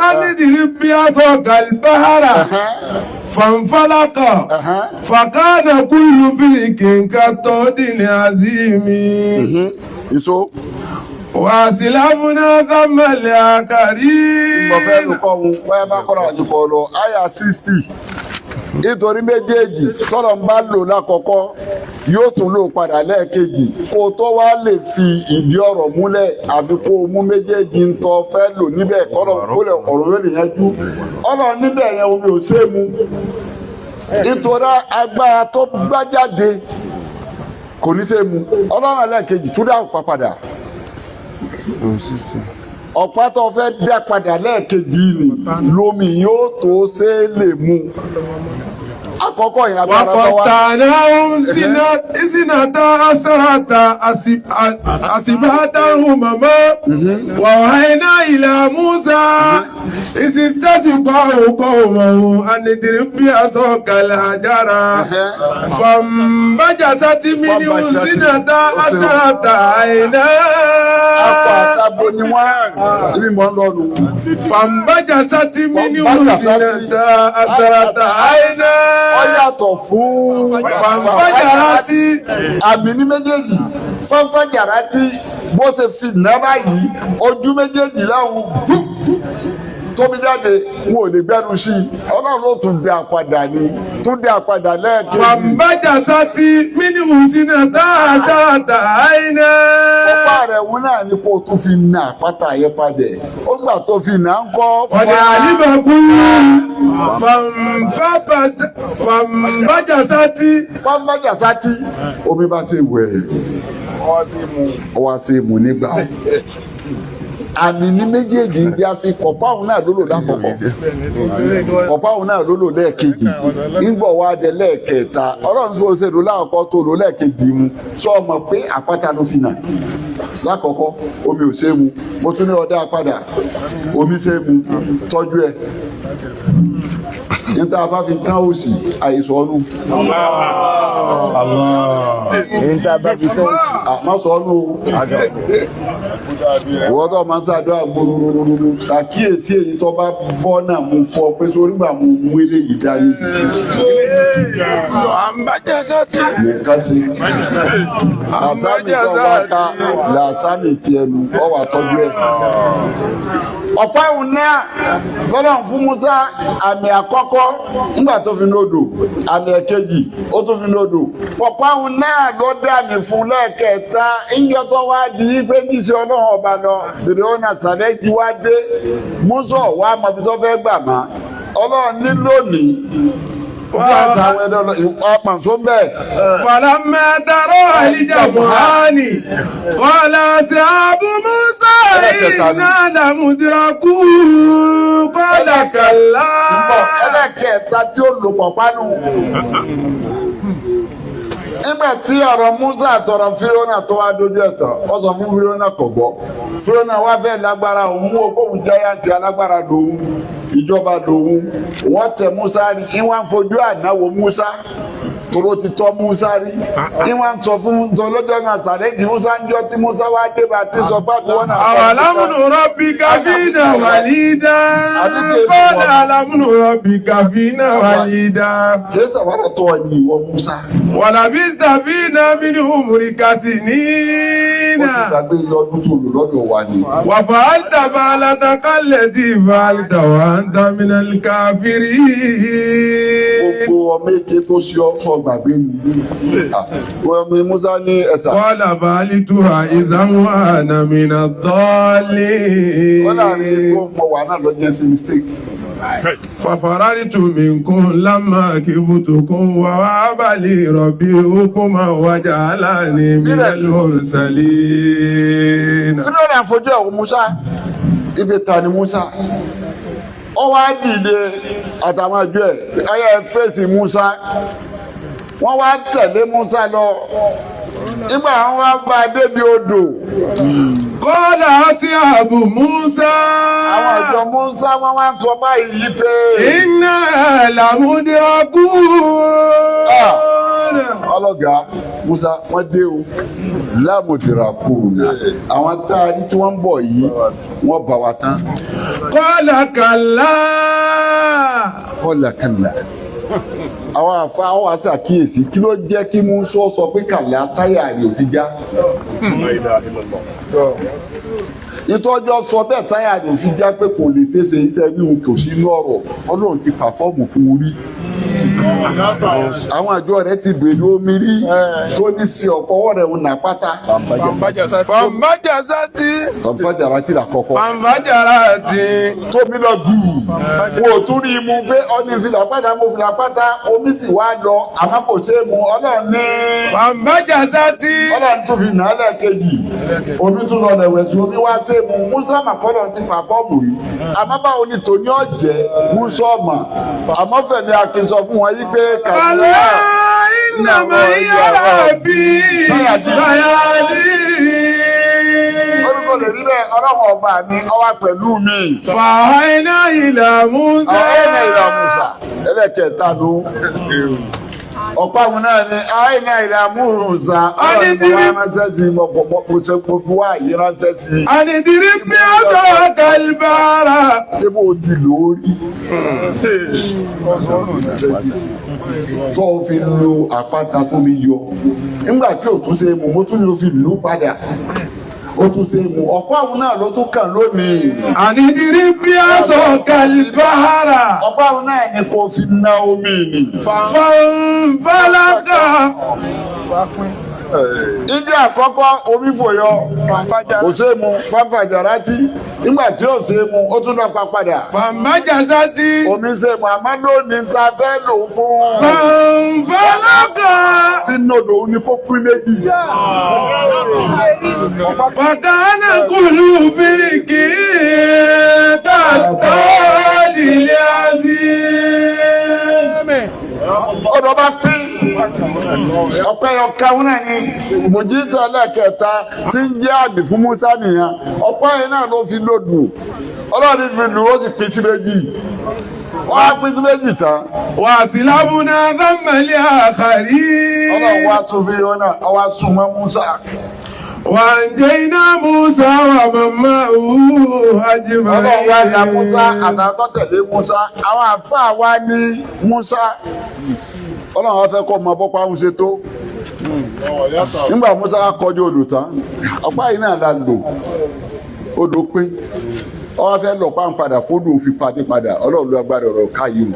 أن اضرب بعصاك البحر فانفلق فكان كل فرق كالطود العظيم. Ìṣó. وأسلفنا ثم الآخرين. Mo fẹ́ lu kọ́ òun wáyé bá kọ́ra àjùkọ́ lọ àyà 60 nítorí méjèèjì sọ̀rọ̀ ń bá lò lákọ̀ọ́kọ́ yóò tún lò padà lẹ́ẹ̀kejì kó o tó wá lè fi ìdí ọ̀rọ̀ múlẹ̀ àfi kó o mú méjèèjì ń tọ́ fẹ́ lò níbẹ̀ kọ́rọ̀ kólẹ̀ ọ̀rọ̀ yóò lè yanjú ọ̀rọ̀ níbẹ̀ yẹn omi ò ṣe é mu nítorí agbára tó gbá jáde kò ní ṣe é mu. Ọlọ́run lẹ́ẹ̀kejì tún dá ọ̀pá padà, ọ̀pá tó fẹ́ dá padà lẹ́ẹ̀kejì ni lomi yóò tó ṣe é lè mu àkọ́kọ́ yẹn agbára tó wá. وقطعناهم اثنتا عشرة أسباطا أمما وأوحينا إلى موسى إذ استسقاه قومه أن اضرب بعصاك الحجر فانبجست منه 12 عينا. Akọ àtàbò ni wọ́n ibi mọ̀ ń lọ́nu. فانبجست منه 12 عينا. Ó yàtọ̀ fún فانفجرت. Àmì ní méjèèjì fáfájàrá tí bó ṣe fi nà báyìí ojú méjèèjì láwọn tóbi jáde wọn ò lè gbẹnu sí i. Ọlọ́run ló tún dé àpadà ni tún dé àpadà lẹ́ẹ̀kejì. فانبجست منه 12 عينا. Ọ̀pá rẹ̀ wọn náà ni kó o tún fi nà àpáta yẹn padà ó gbà tó fi nà ń kọ́. قد علم كل فانبجست. Fáfájàsátì omi bá ṣe wẹ̀ ọwọ́ ṣe mú nígbà àmì ní méjèèjì ń já sí pọ̀pá òun náà ló lò lákọ̀ọ́kọ́, pọ̀pá òun náà ló lò lẹ́ẹ̀kejì ńgbọ̀ wá dé lẹ́ẹ̀kẹta. Ọlọ́run tó ṣe lò lákọ̀ọ́kọ́ tó lò lẹ́ẹ̀kejì mu sọ ọmọ pé àpáta ló fi nà lákọ̀ọ́kọ́ omi ò ṣe é mu, mo tún ní ọdá padà omi ṣe é mu tọ́jú ẹ̀ níta bá fi tán òsì àìsàn ọ̀nù. Níta bá fi sẹ́ǹsì. Àmọ́ sọ ọ́nù o, ìwọ tó máa ń ṣàdúrà gbòòrò ṣàkíyèsí èyí tó bá bọ́ náà mú fọ pé sórí gbà mú mú eléyìí dání. Nìkan sí làsámì tó wá ká làsámì tiẹ̀ nù ọ wà tọ́jú ẹ̀. Ọ̀pá ìhùn náà lọ́dọ̀ fún Musa àmì àkọ́kọ́ nígbà tó fi lódò, àmì ẹ̀kejì ó tún fi lódò, ọ̀pá ìhùn náà ló dàmì fún lẹ́ẹ̀kẹta ńjọ́ tó wá di pé jíṣẹ́ ọlọ́run ọba lọ Fìrìhónà sàlẹ́jì wá dé. Musa wá mọbi tó fẹ́ gbà má ọlọ́run ní lónìí bí àṣà àwọn ẹ̀dọ́ ọ̀pàṣọ bẹ́ẹ̀. فلما ترى الجمعان قال أصحاب موسى إنا لمدركون قال كلا. Ẹlẹ́kẹ̀ẹ́ta tí ó lò pọ̀ pánú. Nígbà tí ọ̀rọ̀ Musa àtọ̀rọ̀ Fírónà tó wá dójú ẹ̀ tán, ó sọ fún Fírónà kò gbọ́. Fírónà wá fẹ́ lágbára òun mú ogóhùn jáyàntì alágbára lòun. Ìjọba lòun wọ́n tẹ Musa rí, ìwọ̀n fojú ànáwó Musa toro ti tọ́ Musa rí, ìwọ̀n sọ fún tọlọ́jọ́ náà sàlẹ́jì Musa ń jọ tí Musa wá dé bá ti sọ pé àbí wọn náà. أولم نربك فينا وليدا قال ألم نربك فينا وليدا Kì í sàwárà tó ọ ní ìwọ Musa. ولبثت فينا من عمرك Ó ti سنين gbàgbé ilé ọdún tó lò lọ́dọ̀ wa ni. وفعلت فعلتك التي فعلت وأنت من الكافرين Gbogbo ọmọ èké tó ṣe ọ sọ gbàgbé ni. Wọ́n mi Musa ní ẹ̀sà. قال فعلتها إذا وأنا من Wọ́n láàrin tó الضالين mọ wà náà lọ́jọ́ sí mistake. ففررت منكم لما كبتكم ووهب لي ربي حكما وجعلني من المرسلين Fúnra àfojú ẹ̀wọ̀ Musa, ibi ta ni Musa? Ó wá dìde àtàwọn àjọ ẹ̀, ayé fèsì Musa. Wọ́n wá tẹ̀lé Musa lọ. Nígbà wọn wá bá a débi odò. قال أصحاب موسى Àwọn àjọ Musa wọ́n wá ń sọ báyìí yí pé. إنا لمدركون Ọlọ́gàá Musa wọ́n dé o lámùdìrà kùnà àwọn tá a rí tí wọ́n ń bọ̀ yìí wọ́n bá wa tán. قال كلا Kọ́là kàlà àwọn àfa àwọn àṣà kíyèsí kí ló jẹ́ kí Musa sọ pé kàlà táyà rẹ̀ ò fi já. Ìtọ́jọ́ sọ bẹ́ẹ̀ táyà rẹ̀ ò fi já pé kò lè ṣeéṣe ìtẹ́bí òun kò sí inú ọ̀rọ̀ Ọlọ́run ti pàfọ́ọ̀mù fún un rí. Àwọn àjọ rẹ̀ ti bèrè omi rí tó ní fi ọ̀pọ̀ ọwọ́ rẹ̀ ń nà pátá. فانبجست Kọ̀ǹfàjàrà ti là kọ́kọ́. فانفجرت Tómi lọ gbùù. Mo ò tún rí i mu pé ọní fìlà pátá mo fìlà pátá omi sì wá lọ àmọ́ kò ṣeé mu Ọlọ́run ní. فانبجست Ọlọ́run tún fi nà á lẹ́ẹ̀kejì. Omi tún lọ lẹ̀wẹ̀ sí omi wá ṣe mu. Musa Màkọ́lọ̀ ti pàfọ́ọ̀mù rí. Àmọ́ báwo ni tòní ọ̀jẹ̀ Musa ọ̀mà? Àmọ́ Fẹ̀mí Akin sọ fún wọn yí pé كلا إن معي ربي سيهدين Orúkọ lè rí bẹ́ẹ̀ Ọlọ́run ọba mi ó wà pẹ̀lú mi. فأوحينا إلى موسى Àìnà ìlà Musa ẹlẹ́kẹ̀ẹ́ta ló. Ọ̀pá àwọn náà ni àìnà ìlà Musa. Ọlọ́run mo wá ránṣẹ́ sí i, mo fi wá yìí ránṣẹ́ sí i. أن اضرب بعصاك البحر Ṣé bó o ti lò ó rí? Tó o fi lo àpáta tó mi yọ. Nígbà tí o tún ṣe mú, mo tún yóò fi lù ú padà. Ó tún ṣe mú. Ọ̀pá àwọn náà ló tún kàn lónìí. أن اضرب بعصاك البحر Ọ̀pá àwọn náà ni kò fi na omi nì. فانفلق Ibi àkọ́kọ́ omi fòyọ, kò ṣe é mu, fáfàjàrátì, nígbà tí ò ṣe é mu, ó tún lọ pa padà. فانبجست Omi ṣe mu, àmọ́ lónìí ta fẹ́ lò ó fún. فانفلق Sínú odò òun ni kó pín méjì. فكان كل فرق كالطود العظيم Ọ̀dọ̀ bá pín. Ọ̀pẹ ọ̀ka wọn náà ni Mùjísà lẹ́ẹ̀kẹta tí ń jẹ́ àmì fún Musa nìyẹn. Ọ̀pẹ yẹn náà ló fi lòdù. Ọlọ́run fi lù ó sì pín sí méjì. Wọ́n á pín sí méjì tán. وأسلمنا ذم الآخرين Ọlọ́run wá tún fi yọ náà, ọwá sún mọ́ Musa. وأنجينا موسى ومن معه Ọlọ́run wá ya Musa أجمعين àtàwọn tó tẹ̀lé Musa. Àwọn àfáà wá ní Musa. Ọlọ́run wá fẹ́ kọ́ ọmọ bọ́pá ń ṣe tó. Nígbà Musa wá kọjú odò tán, ọ̀pá yìí náà la lò. Odò pín. Ó wá fẹ́ lọ pa ń padà kó dùn fi padé padà. Ọlọ́run ló agbára ọ̀rọ̀ ká yìí o.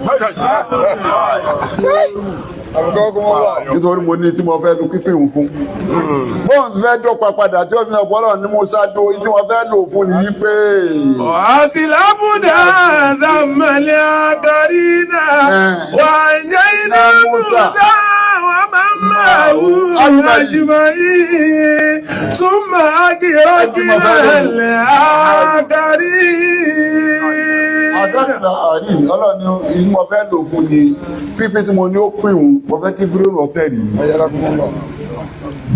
Nítorí mo ní tí mo fẹ́ lu pípín òun fún. Bóun fẹ́ dọ́gba padà tí ó fi hàn pọ́lọ́ ní Musa dó tí wọ́n fẹ́ lò fún nìyí pé. وأسلمنا ذم الآخرين وأنجينا موسى ومن معه أجمعين ثم أغرقنا الآخرين Àdọ́kìlá àárín Ọlọ́run ni mo fẹ́ lò fún ni pípín tí mo ní ó pín òun mo fẹ́ kí fíríọ̀nù ọ̀tẹ̀lì mi.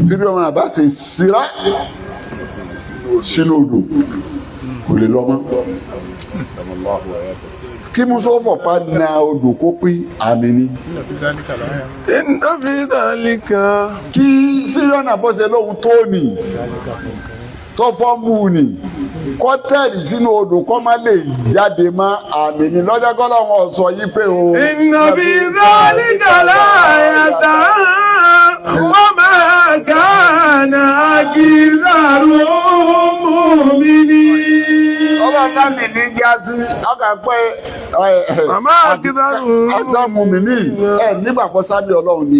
Fíríọ̀nù àbá ṣe síra sínú odò kò lè lọ mọ́. Kí Musa fọ̀pá na odò kó pín àmì ni. Inna fi dhalika. Kí Fílíọ̀nà bọ́sẹ̀ lóhun tó nì tó fọ́nbù nì kọ́ tẹ̀lé sínú odò kọ́ má lè jáde mọ́ àmì ni lọ́jọ́ kọ́lọ́ wọn sọ yí pé o. Inna fi dhalika la'ayatan wa ma kana aktharuhum mu'minin. Ọlọ́run náà mi ní gíásí ọkà pé Màmá akitharuhum àtàmù mi ní ẹ nígbàgbọ́ sábẹ́ Ọlọ́run ni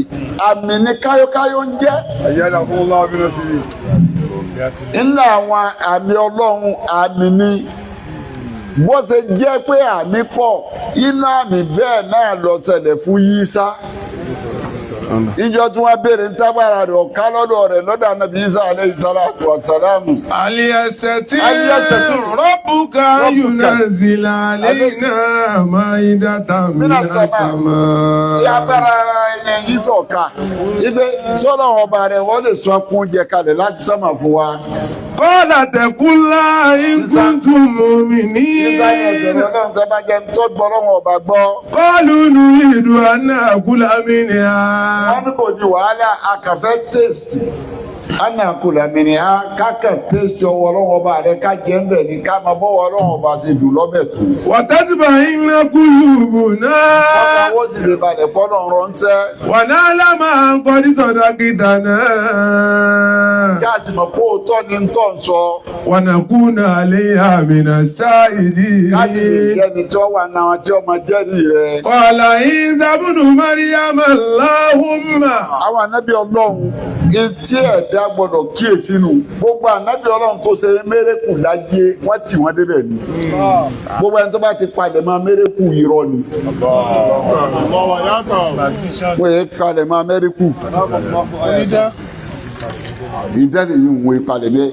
àmì ni káyókáyó ń jẹ́. Nínú àwọn àmì Ọlọ́run àmì ni bó ṣe jẹ́ pé àmì pọ̀ inú àmì bẹ́ẹ̀ náà lọ ṣẹlẹ̀ fún Yísá. Ìjọ tí wọ́n béèrè ń tágbára rẹ̀ ọ̀ká lọ́dọ̀ rẹ̀ lọ́dọ̀ Ànábì Ísá alayhi salatu wa salamu. Aliyasati Aliyasati. rabbuka Rabbuka. yunazila alayna ma'idatan Minas minas sama. sama. Ìyá agbára ẹni yìí sọ̀ka ibẹ̀ sọ́dọ̀ ọba rẹ̀ wọ́n lè sọ kún oúnjẹ kalẹ̀ láti sánmà fún wa. Qala taqullaha in kuntum Yísá ní ẹ̀jẹ̀ mu'minin. Ọlọ́run tẹ́ bá jẹ́ tó gbọ́ Ọlọ́run ọba gbọ́. Qalu nuridu an na'kula minha. Wọ́n ní kò ju wàhálà akànfẹ́ tèstì. Anakula mìíràn á kákẹ́ tèstì ọwọ́ Ọlọ́run ọba rẹ̀ ká jẹ́ ń bẹ̀ ní ká máa bọ́wọ́ Ọlọ́run ọba ṣe dùn lọ́bẹ̀ tó. Wa tatma'inna qulubuna. Ọkàn wo sì lè balẹ̀ pọ́nà ránṣẹ́. Wa na'lama an qad sadaqtana. Kí a sì mọ̀ pé òótọ́ ni ń tọ́ ń sọ. Wa nakuna 'alayha minash shahidin. Ká sì lè jẹ́ni tí ó wà náà tí ó máa jẹ́rìí rẹ̀. Qala Isa ibnu Maryam Allahumma. Àwọn ànábì Ọlọ́run etí ẹ̀dá gbọ́dọ̀ kíyèsí nù. Gbogbo ànábì Ọlọ́run tó ṣe mérekù láyé wọ́n tì wọ́n débẹ̀ ni. Gbogbo ẹni tó bá ti palẹ̀ mọ́ mérekù irọ́ ni. Wọ́n yẹ kalẹ̀ mọ́ mérekù. Ìdẹ́rẹ̀ yìí ń wo ìpalẹ̀ mẹ́.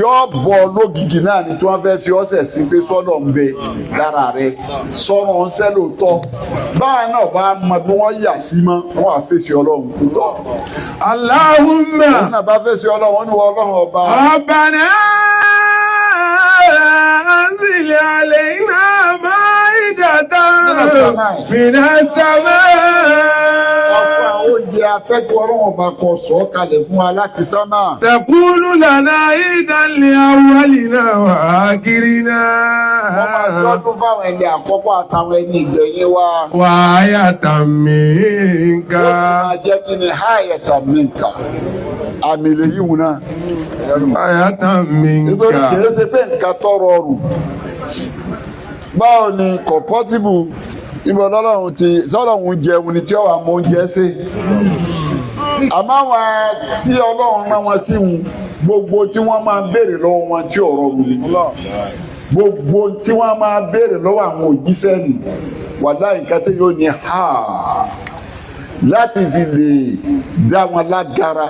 Yọ bọ̀ lógìgì náà ni tí wọ́n fẹ́ fi ọ́sẹ̀ sí pé sọ́dọ̀ ń bẹ lára rẹ̀ sọ̀rọ̀ ń sẹ́ lóòótọ́. Báwa náà bá mọ bí wọ́n yà sí mọ́, wọ́n á fèsì Ọlọ́run tọ́. Allahumma. Wọ́n náà bá fèsì Ọlọ́run, wọ́n ní wọ́n Ọlọ́run ọba. Rabbana anzil alayna ma'idatan minas sama'. Ọ̀pọ̀ àwọn oúnjẹ afẹ́kọ̀ọ́ Ọlọ́run ọba kọ sọ̀ kalẹ̀ fún wa láti sánmà. Takunu lana idan li awwalina wa akhirina. Wọ́n máa lọ́dún fáwọn ẹni àkọ́kọ́ àtàwọn ẹni ìgbẹ̀yìn wa. Wa ayatan minka. Ó sì máa jẹ́ kí ni háyẹ̀tà minka. Àmì lè yíwùn náà. Ayatan minka. Nítorí kìí ṣe pé nǹkan tó rọrùn. Báwo ni kò pọ́sibù ibi Ọlọ́run ti sọ́lọ́run jẹun ni tí ó wà mọ oúnjẹ ṣe. Àmọ́ àwọn tí Ọlọ́run rán wọn sí wọn gbogbo tí wọ́n máa béèrè lọ́wọ́ wọn tí ò rọrùn ni. Gbogbo tí wọ́n máa béèrè lọ́wọ́ àwọn òjíṣẹ́ nì wàláhì nǹkan tí yóò ní ha láti fi lè dá wọn lágara.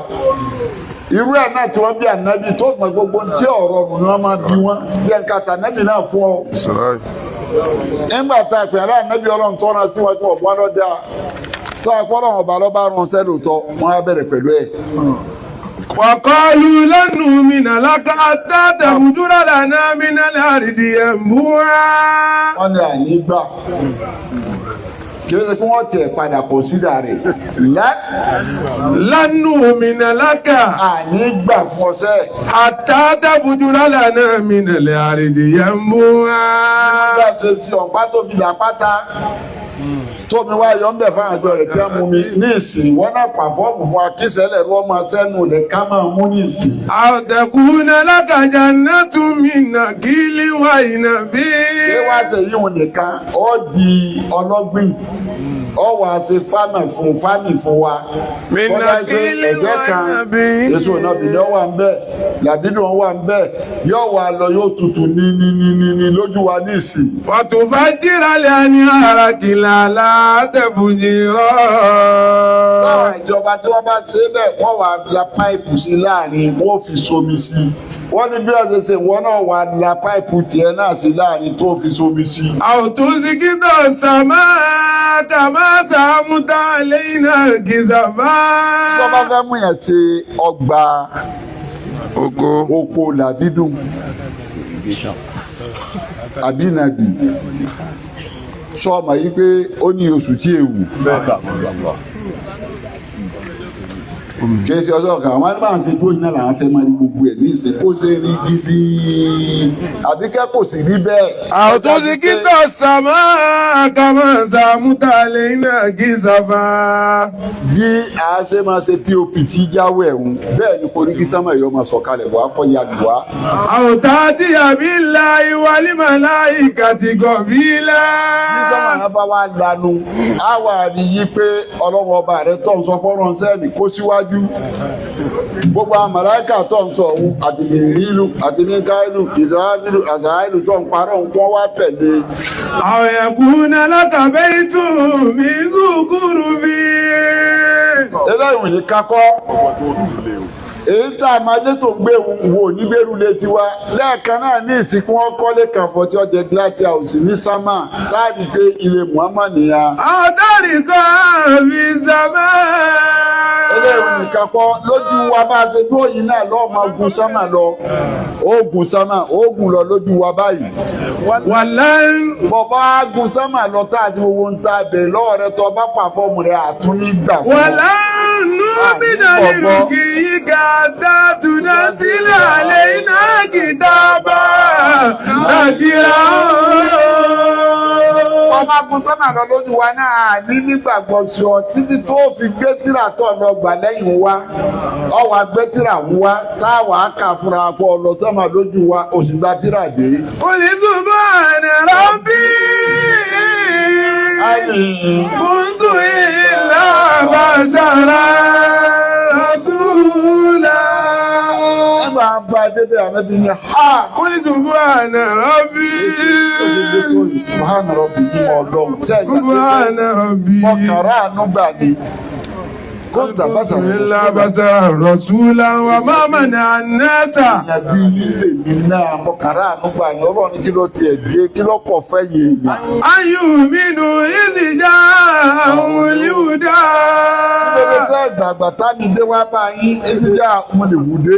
Irú ẹ̀ náà tí wọ́n bí ànábì tó mọ gbogbo tí ọ̀rọ̀ ọ̀run ni wọ́n máa bí wọ́n jẹ́ nǹkan tànábì náà fún ọ. Nígbà tá a pè é ànábì Ọlọ́run tó rán sí wọn tí wọ́n bọ́ lọ́dà tó a pọ́ lọ́wọ́ ọba lọ́ba rán sẹ́lòótọ́ wọ́n á bẹ̀rẹ̀ pẹ̀lú ẹ̀. وقالوا لن نؤمن لك حتى تفجر لنا من الأرض ينبوعا. Wọ́n ní àní gbà kí ló ṣe pé wọ́n tiẹ̀ padà kọ̀nsídà rẹ̀ lá. لن نؤمن لك Àní gbà fún ọsẹ. حتى تفجر لنا من الأرض ينبوعا. Nígbà tó fi ọ̀pá tó fi là pátá tómi wá yọ ń bẹ̀ fáwọn àjọ rẹ̀ tí wọ́n mú mi ní ìsìn wọ́n náà pàfọ́ọ̀mù fún akíṣẹ́lẹ̀ ló máa sẹ́nu rẹ̀ ká máa mú ní ìsìn. أو تكون لك جنة من نخيل وعنب. Ṣé wá ṣe yíwọ̀n nìkan ó di ọlọ́gbìn ó wàá ṣe fámì fún fámì fún wa. Min Kọ́lá pé nakhili ẹ̀gbẹ́ kan wa inabin. èso nàbìlẹ̀ wà ń bẹ̀ làbídùn wà ń bẹ̀ yóò wá lọ yóò tutù ní ní ní ní ní lójú wa ní ìsìn. وتفجر الأنهار خلالا تفجيرا. Táwọn ìjọba tí wọ́n bá ṣe é bẹ́ẹ̀ wọ́n wàá la páìpù sí láàrin wọ́n fi somi sí i. Wọ́n ní bí wọ́n ṣe ṣe wọ́n náà wàá la páìpù tiẹ̀ náà sí láàrin tó fi somi sí i. أو تسقط السماء كما زعمت علينا كسفا. Tó bá fẹ́ mú yẹn ṣe ọgbà Oko. oko làbídùn àbí nàbì Sọ ma yí pé ó ní oṣù tí ewu kì í ṣe ọjọ́ kan àwọn bá ń ṣe dúró iná làwọn fẹ́ máa rí gbogbo ẹ̀ ní ìsìn kó ṣe rí gidi àbíkẹ́ kò sì rí bẹ́ẹ̀. أو تسقط السماء كما زعمت علينا كسفا Bí a ṣe máa ṣe pop tí jáwé ẹ̀hún bẹ́ẹ̀ ni kò ní kí sámà yọ máa sọ̀kalẹ̀ wá kọ́ ya lù wá. أو تأتي بالله والملائكة قبيلا Bí sámà náà bá wá lanu á wà ní yí pé ọlọ́run ọba rẹ tó ń sọ fọ́nrán sẹ́ẹ̀nì kó síwájú gbogbo àwọn màláíkà tó ń sọ òun àti mìrìlú àti míkáílù ìsirahàfílù àsàáìlù tó ń parọ́ òun kí wọ́n wá tẹ̀lé. أو يكون لك بيت من زخرف Eléyìí ní kakọ́ èyí tá a máa létò gbé wò nígbèrú létí wa lẹ́ẹ̀kan náà ní ìsìnkú wọn kọ́lé kan fọtí ọjọ́ gíláàtì àwòsí ní sámà láàbí pé ilé Muhammad nìyà. أو ترقى في السماء Eléyìí nìkan kọ́ lójú wa bá a ṣe dúró yìí náà lọ́ọ́ máa gun sámà lọ oògùn sámà oògùn lọ lójú wa báyìí. ولن Bọ̀bá gun sámà lọ tá a ti wo ń ta bẹ̀ lọ́wọ́ rẹ tó bá pàfọ́ọ̀mù rẹ àtúní gbà fún ọ. ولن نؤمن لرقيك حتى تنزل علينا كتابا نقرأه Ọba gun sámà lọ lójú wa náà ní nígbàgbọ́ sí ọ títí tó fi gbé tírà tó lọ gbà lẹ́yìn wa ọwọ́ agbé tírà ń wá táwa kà fúnra pọ̀ lọ sámà lójú wa oṣù gba tírà dé. قل سبحان ربي كنت إلا بشرا رسولا Nígbà bá a débẹ̀ ànábi ni ha قل سبحان ربي ó ṣe gbé tó yìí subhana rabbi ní ọlọ́run tẹ́ ìgbà pé سبحان ربي mọ̀kànrá àánú gbà ní. Kóńtà bá sàrò إلا بشرا رسولا وما منع الناس èèyàn bí lílè mi náà mọ̀kànrá àánú gbà ní ọlọ́run ní kí ló tiẹ̀ dé kí ló kọ̀ fẹ́ yé èèyàn. أن يؤمنوا إذ جاءهم الهدى Lórí tẹ́ ìgbàgbà tábí dé wá bá yín, etí dá ọmọdéwùdé,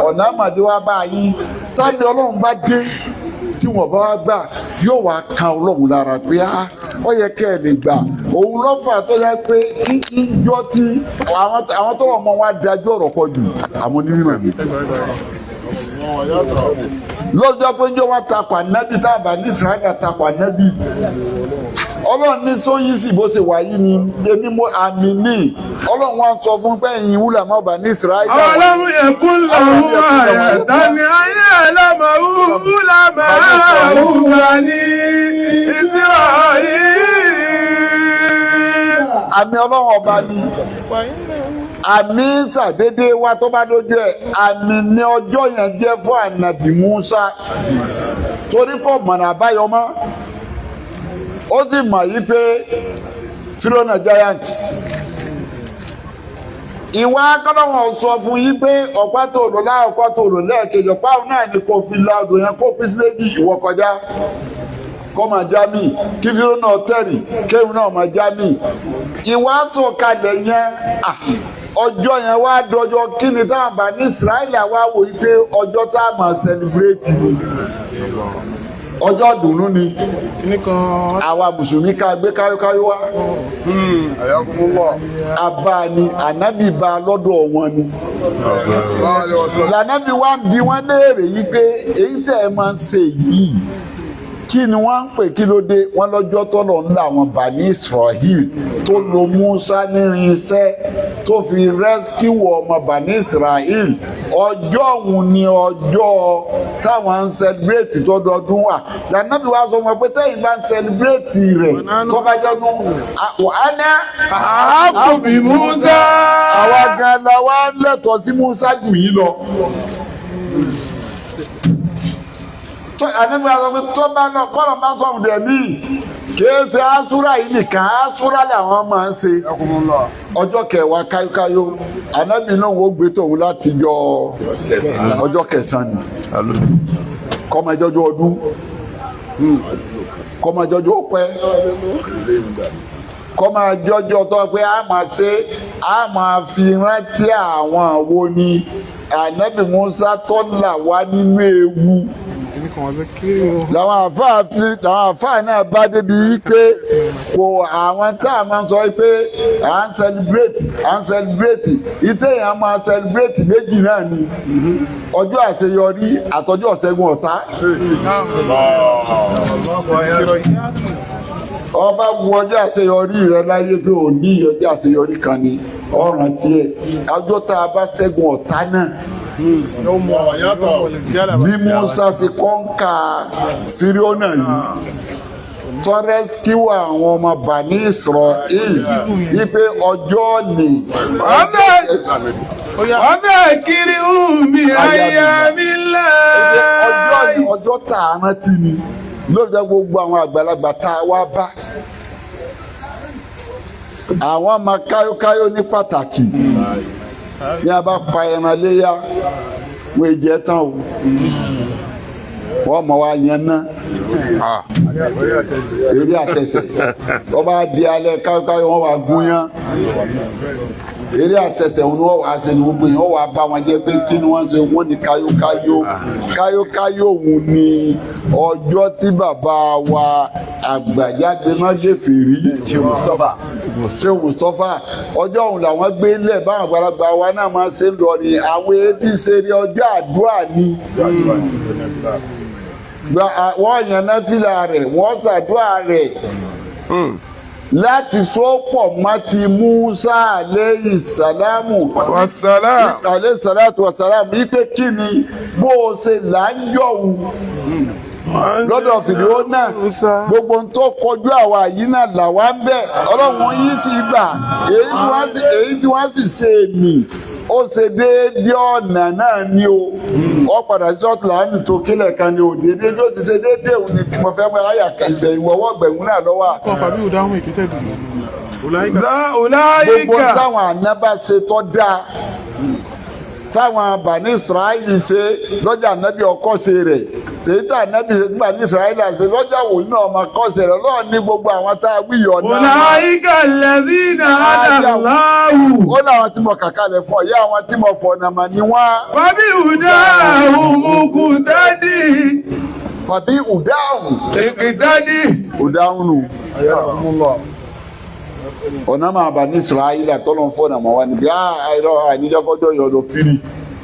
ọ̀nà àmàdé wá bá yín. Tábí ọlọ́run bá dé tí wọ́n bá wá gbà yóò wá kan ọlọ́run lára pé á ó yẹ kẹ́ ẹ̀ lè gbà. Òun lọ́fà tó yẹ pé ń jọ tí àwọn tó wọ̀ mọ́ wá dájú ọ̀rọ̀ kọ jù àwọn onímọ̀ mi. Lọ́jọ́ pé njọ́ wá takò ànábì táàbà ní Ìsìráìlì takò ànábì ọlọ́run ní sóyí sì bó ṣe wà yìí ni èmi mo àmì ní ọlọ́run wá ń sọ fún pé ẹ̀yin wúlà má bà ní Ìsìráìlì. أولم يكن له آية أن يعلمه علماء بني إسرائيل Àmì ọlọ́run ọba ni àmì sàdédé wa tó bá dójú ẹ̀ àmì ní ọjọ́ yẹn jẹ́ fún ànàbì Musa torí kò mọ̀nà àbáyọ mọ́ ó sì mọ̀ yí pé Fírónà giant ìwà akọ́lọ́wọ̀n sọ fún yí pé ọ̀pá tó lò láàkọ́ tó lò lẹ́ẹ̀kejì ọ̀pá òun náà ni kò fi la odò yẹn kó pín sí méjì ìwọ kọjá kọ́ máa já mí kí Fírónà tẹ̀rì kéwìn náà máa já mí ìwà sọ̀kalẹ̀ yẹn ọjọ́ yẹn wá dọjọ́ kí ni táwọn bá ní Ísírẹ́lì wá wò yí pé ọjọ́ tá a máa celebrate ni ọjọ́ dùnú ni àwa mùsùlùmí ká gbé káyókáyó wá àbá ni ànábì bá lọ́dọ̀ wọn ni lànábì wá ń bi wọ́n léèrè yìí pé èyí tẹ̀ ẹ máa ń ṣe yìí kí ni wọ́n ń pè kí ló dé wọ́n lọ́jọ́ tọ́lọ̀ ńlá àwọn bani Israel tó lo Musa nírin iṣẹ́ tó fi rẹ́síkìwò ọmọ bani Israel ọjọ́ òun ni ọjọ́ táwọn ń sẹlẹ̀bírẹ̀tì tọ́dọọdún wà lànàbí wa sọ wọn pé tẹ́yìn bá ń sẹlẹ̀bírẹ̀tì rẹ̀ tó bá jẹ́ nu wàhánà. Àákùbí Musa. Àwa gan la wá lẹ́tọ̀ọ́ sí Musa jù yín lọ. Ànábì wa sọ pé tó bá lọ kọ́nà bá sọ̀rọ̀ dẹ̀ mí kìí ṣe asúra yìí nìkan asúra làwọn máa ń ṣe ọjọ́ kẹwàá káyókáyó ànábì náà wọ́n gbé tòun láti jọ ọjọ́ kẹsàn-án ni kọ́mọ ìjọjọ́ ọdún kọ́mọ ìjọjọ́ ọpẹ́ kọ́mọ ìjọjọ́ tó pé a máa ṣe a máa fi rántí àwọn wo ni ànábì Musa tó là wá nínú ewu. Làwọn àfáà náà bá débi pé kò àwọn tá a máa sọ pé à ń celebrate à ń celebrate ìtẹ̀ yẹn a máa celebrate méjì náà ni ọjọ́ àṣeyọrí àtọjọ́ ṣẹ́gun ọ̀tá. Ọba wo ọjọ́ àṣeyọrí rẹ láyé pé ò ní ọjọ́ àṣeyọrí kan ni ọ̀ràn tiẹ̀ ọjọ́ tá a bá ṣẹ́gun ọ̀tá náà. Bí Musa ṣe kọ́ńkà Fíríọ́nà yìí tọ́rẹ́síkíwà àwọn ọmọ Bani Israel wípé ọjọ́ ni. Ọbẹ̀ kiri ń bí ayé mi láì. Ọjọ́ tá a rántí ni ló fi jẹ́ gbogbo àwọn àgbàlagbà tá a wá bá. Àwọn ọmọ káyókáyó ní pàtàkì ní a bá pa ẹran léyà wọ́n jẹ́ tán o wọ́n mọ̀ wá yẹn ná eré àtẹsẹ̀ wọ́n bá di alẹ́ káyókáyó wọ́n wá gún yán eré àtẹsẹ̀ wọn wọ́n wá ṣe ní gbogbo yẹn wọ́n wá bá wọn jẹ́ pé kí ni wọ́n ṣe wọ́n ní káyókáyó káyókáyó òun ni ọjọ́ tí bàbá wa àgbàjáde májèfèrí ṣé Mustapha ọjọ́ òun làwọn gbé lẹ̀ báwọn àgbàlagbà wa náà máa ṣe ń lọ ni àwọn èéfín ṣe rí ọjọ́ àdúrà ni wọ́n yàn náfìlà rẹ̀ wọ́n ṣàdúrà rẹ̀ láti sọ́pọ̀ má ti Musa aleyhi salamu aleyhi salatu wa salam wípé kí ni bó o ṣe là ń yọ̀hún lọ́dọ̀ fìdíwọ́ náà gbogbo ń tó kọjú àwa yìí náà làwa ń bẹ̀ ọlọ́run yìí sì gbà èyí tí wọ́n sì ṣe mí ó ṣe déédéé ọ̀nà náà ni o ó padà sí ọ̀tún láàmì tó kílẹ̀ kan ni o déédéé bí ó ti ṣe déédéé òun ni mo fẹ́ mọ àyà ìgbẹ̀yìn ọwọ́ gbẹ̀yìn náà lọ́wọ́. Gbogbo táwọn àná bá ṣe tó dáa táwọn Bani Israẹli ṣe lọ́jà nábì ọkọ ṣe rẹ̀ tèyí tá nábì ṣe tí Bani Israẹli ṣe lọ́jà wò ní ọmọ kọ́ṣe rẹ̀ lọ́ọ̀ ní gbogbo àwọn tá a wíyọ̀ náà. Ulaika alladhina hada Allahu. Ó láwọn tí mo kàkà lẹ̀ fún ọ̀yá àwọn tí mo fọ̀nà mà ní wọ́n. Fàbí hudahum muqtadi. Fàbí hudahum. Iqtadi. Hudahum nù. Ọ̀nà máa bá ní Israẹli àtọ́lọ́ fọ́nà mọ́ wa níbi àìrọ̀ àìníjọ́kọ́jọ́ yọ lọ fírí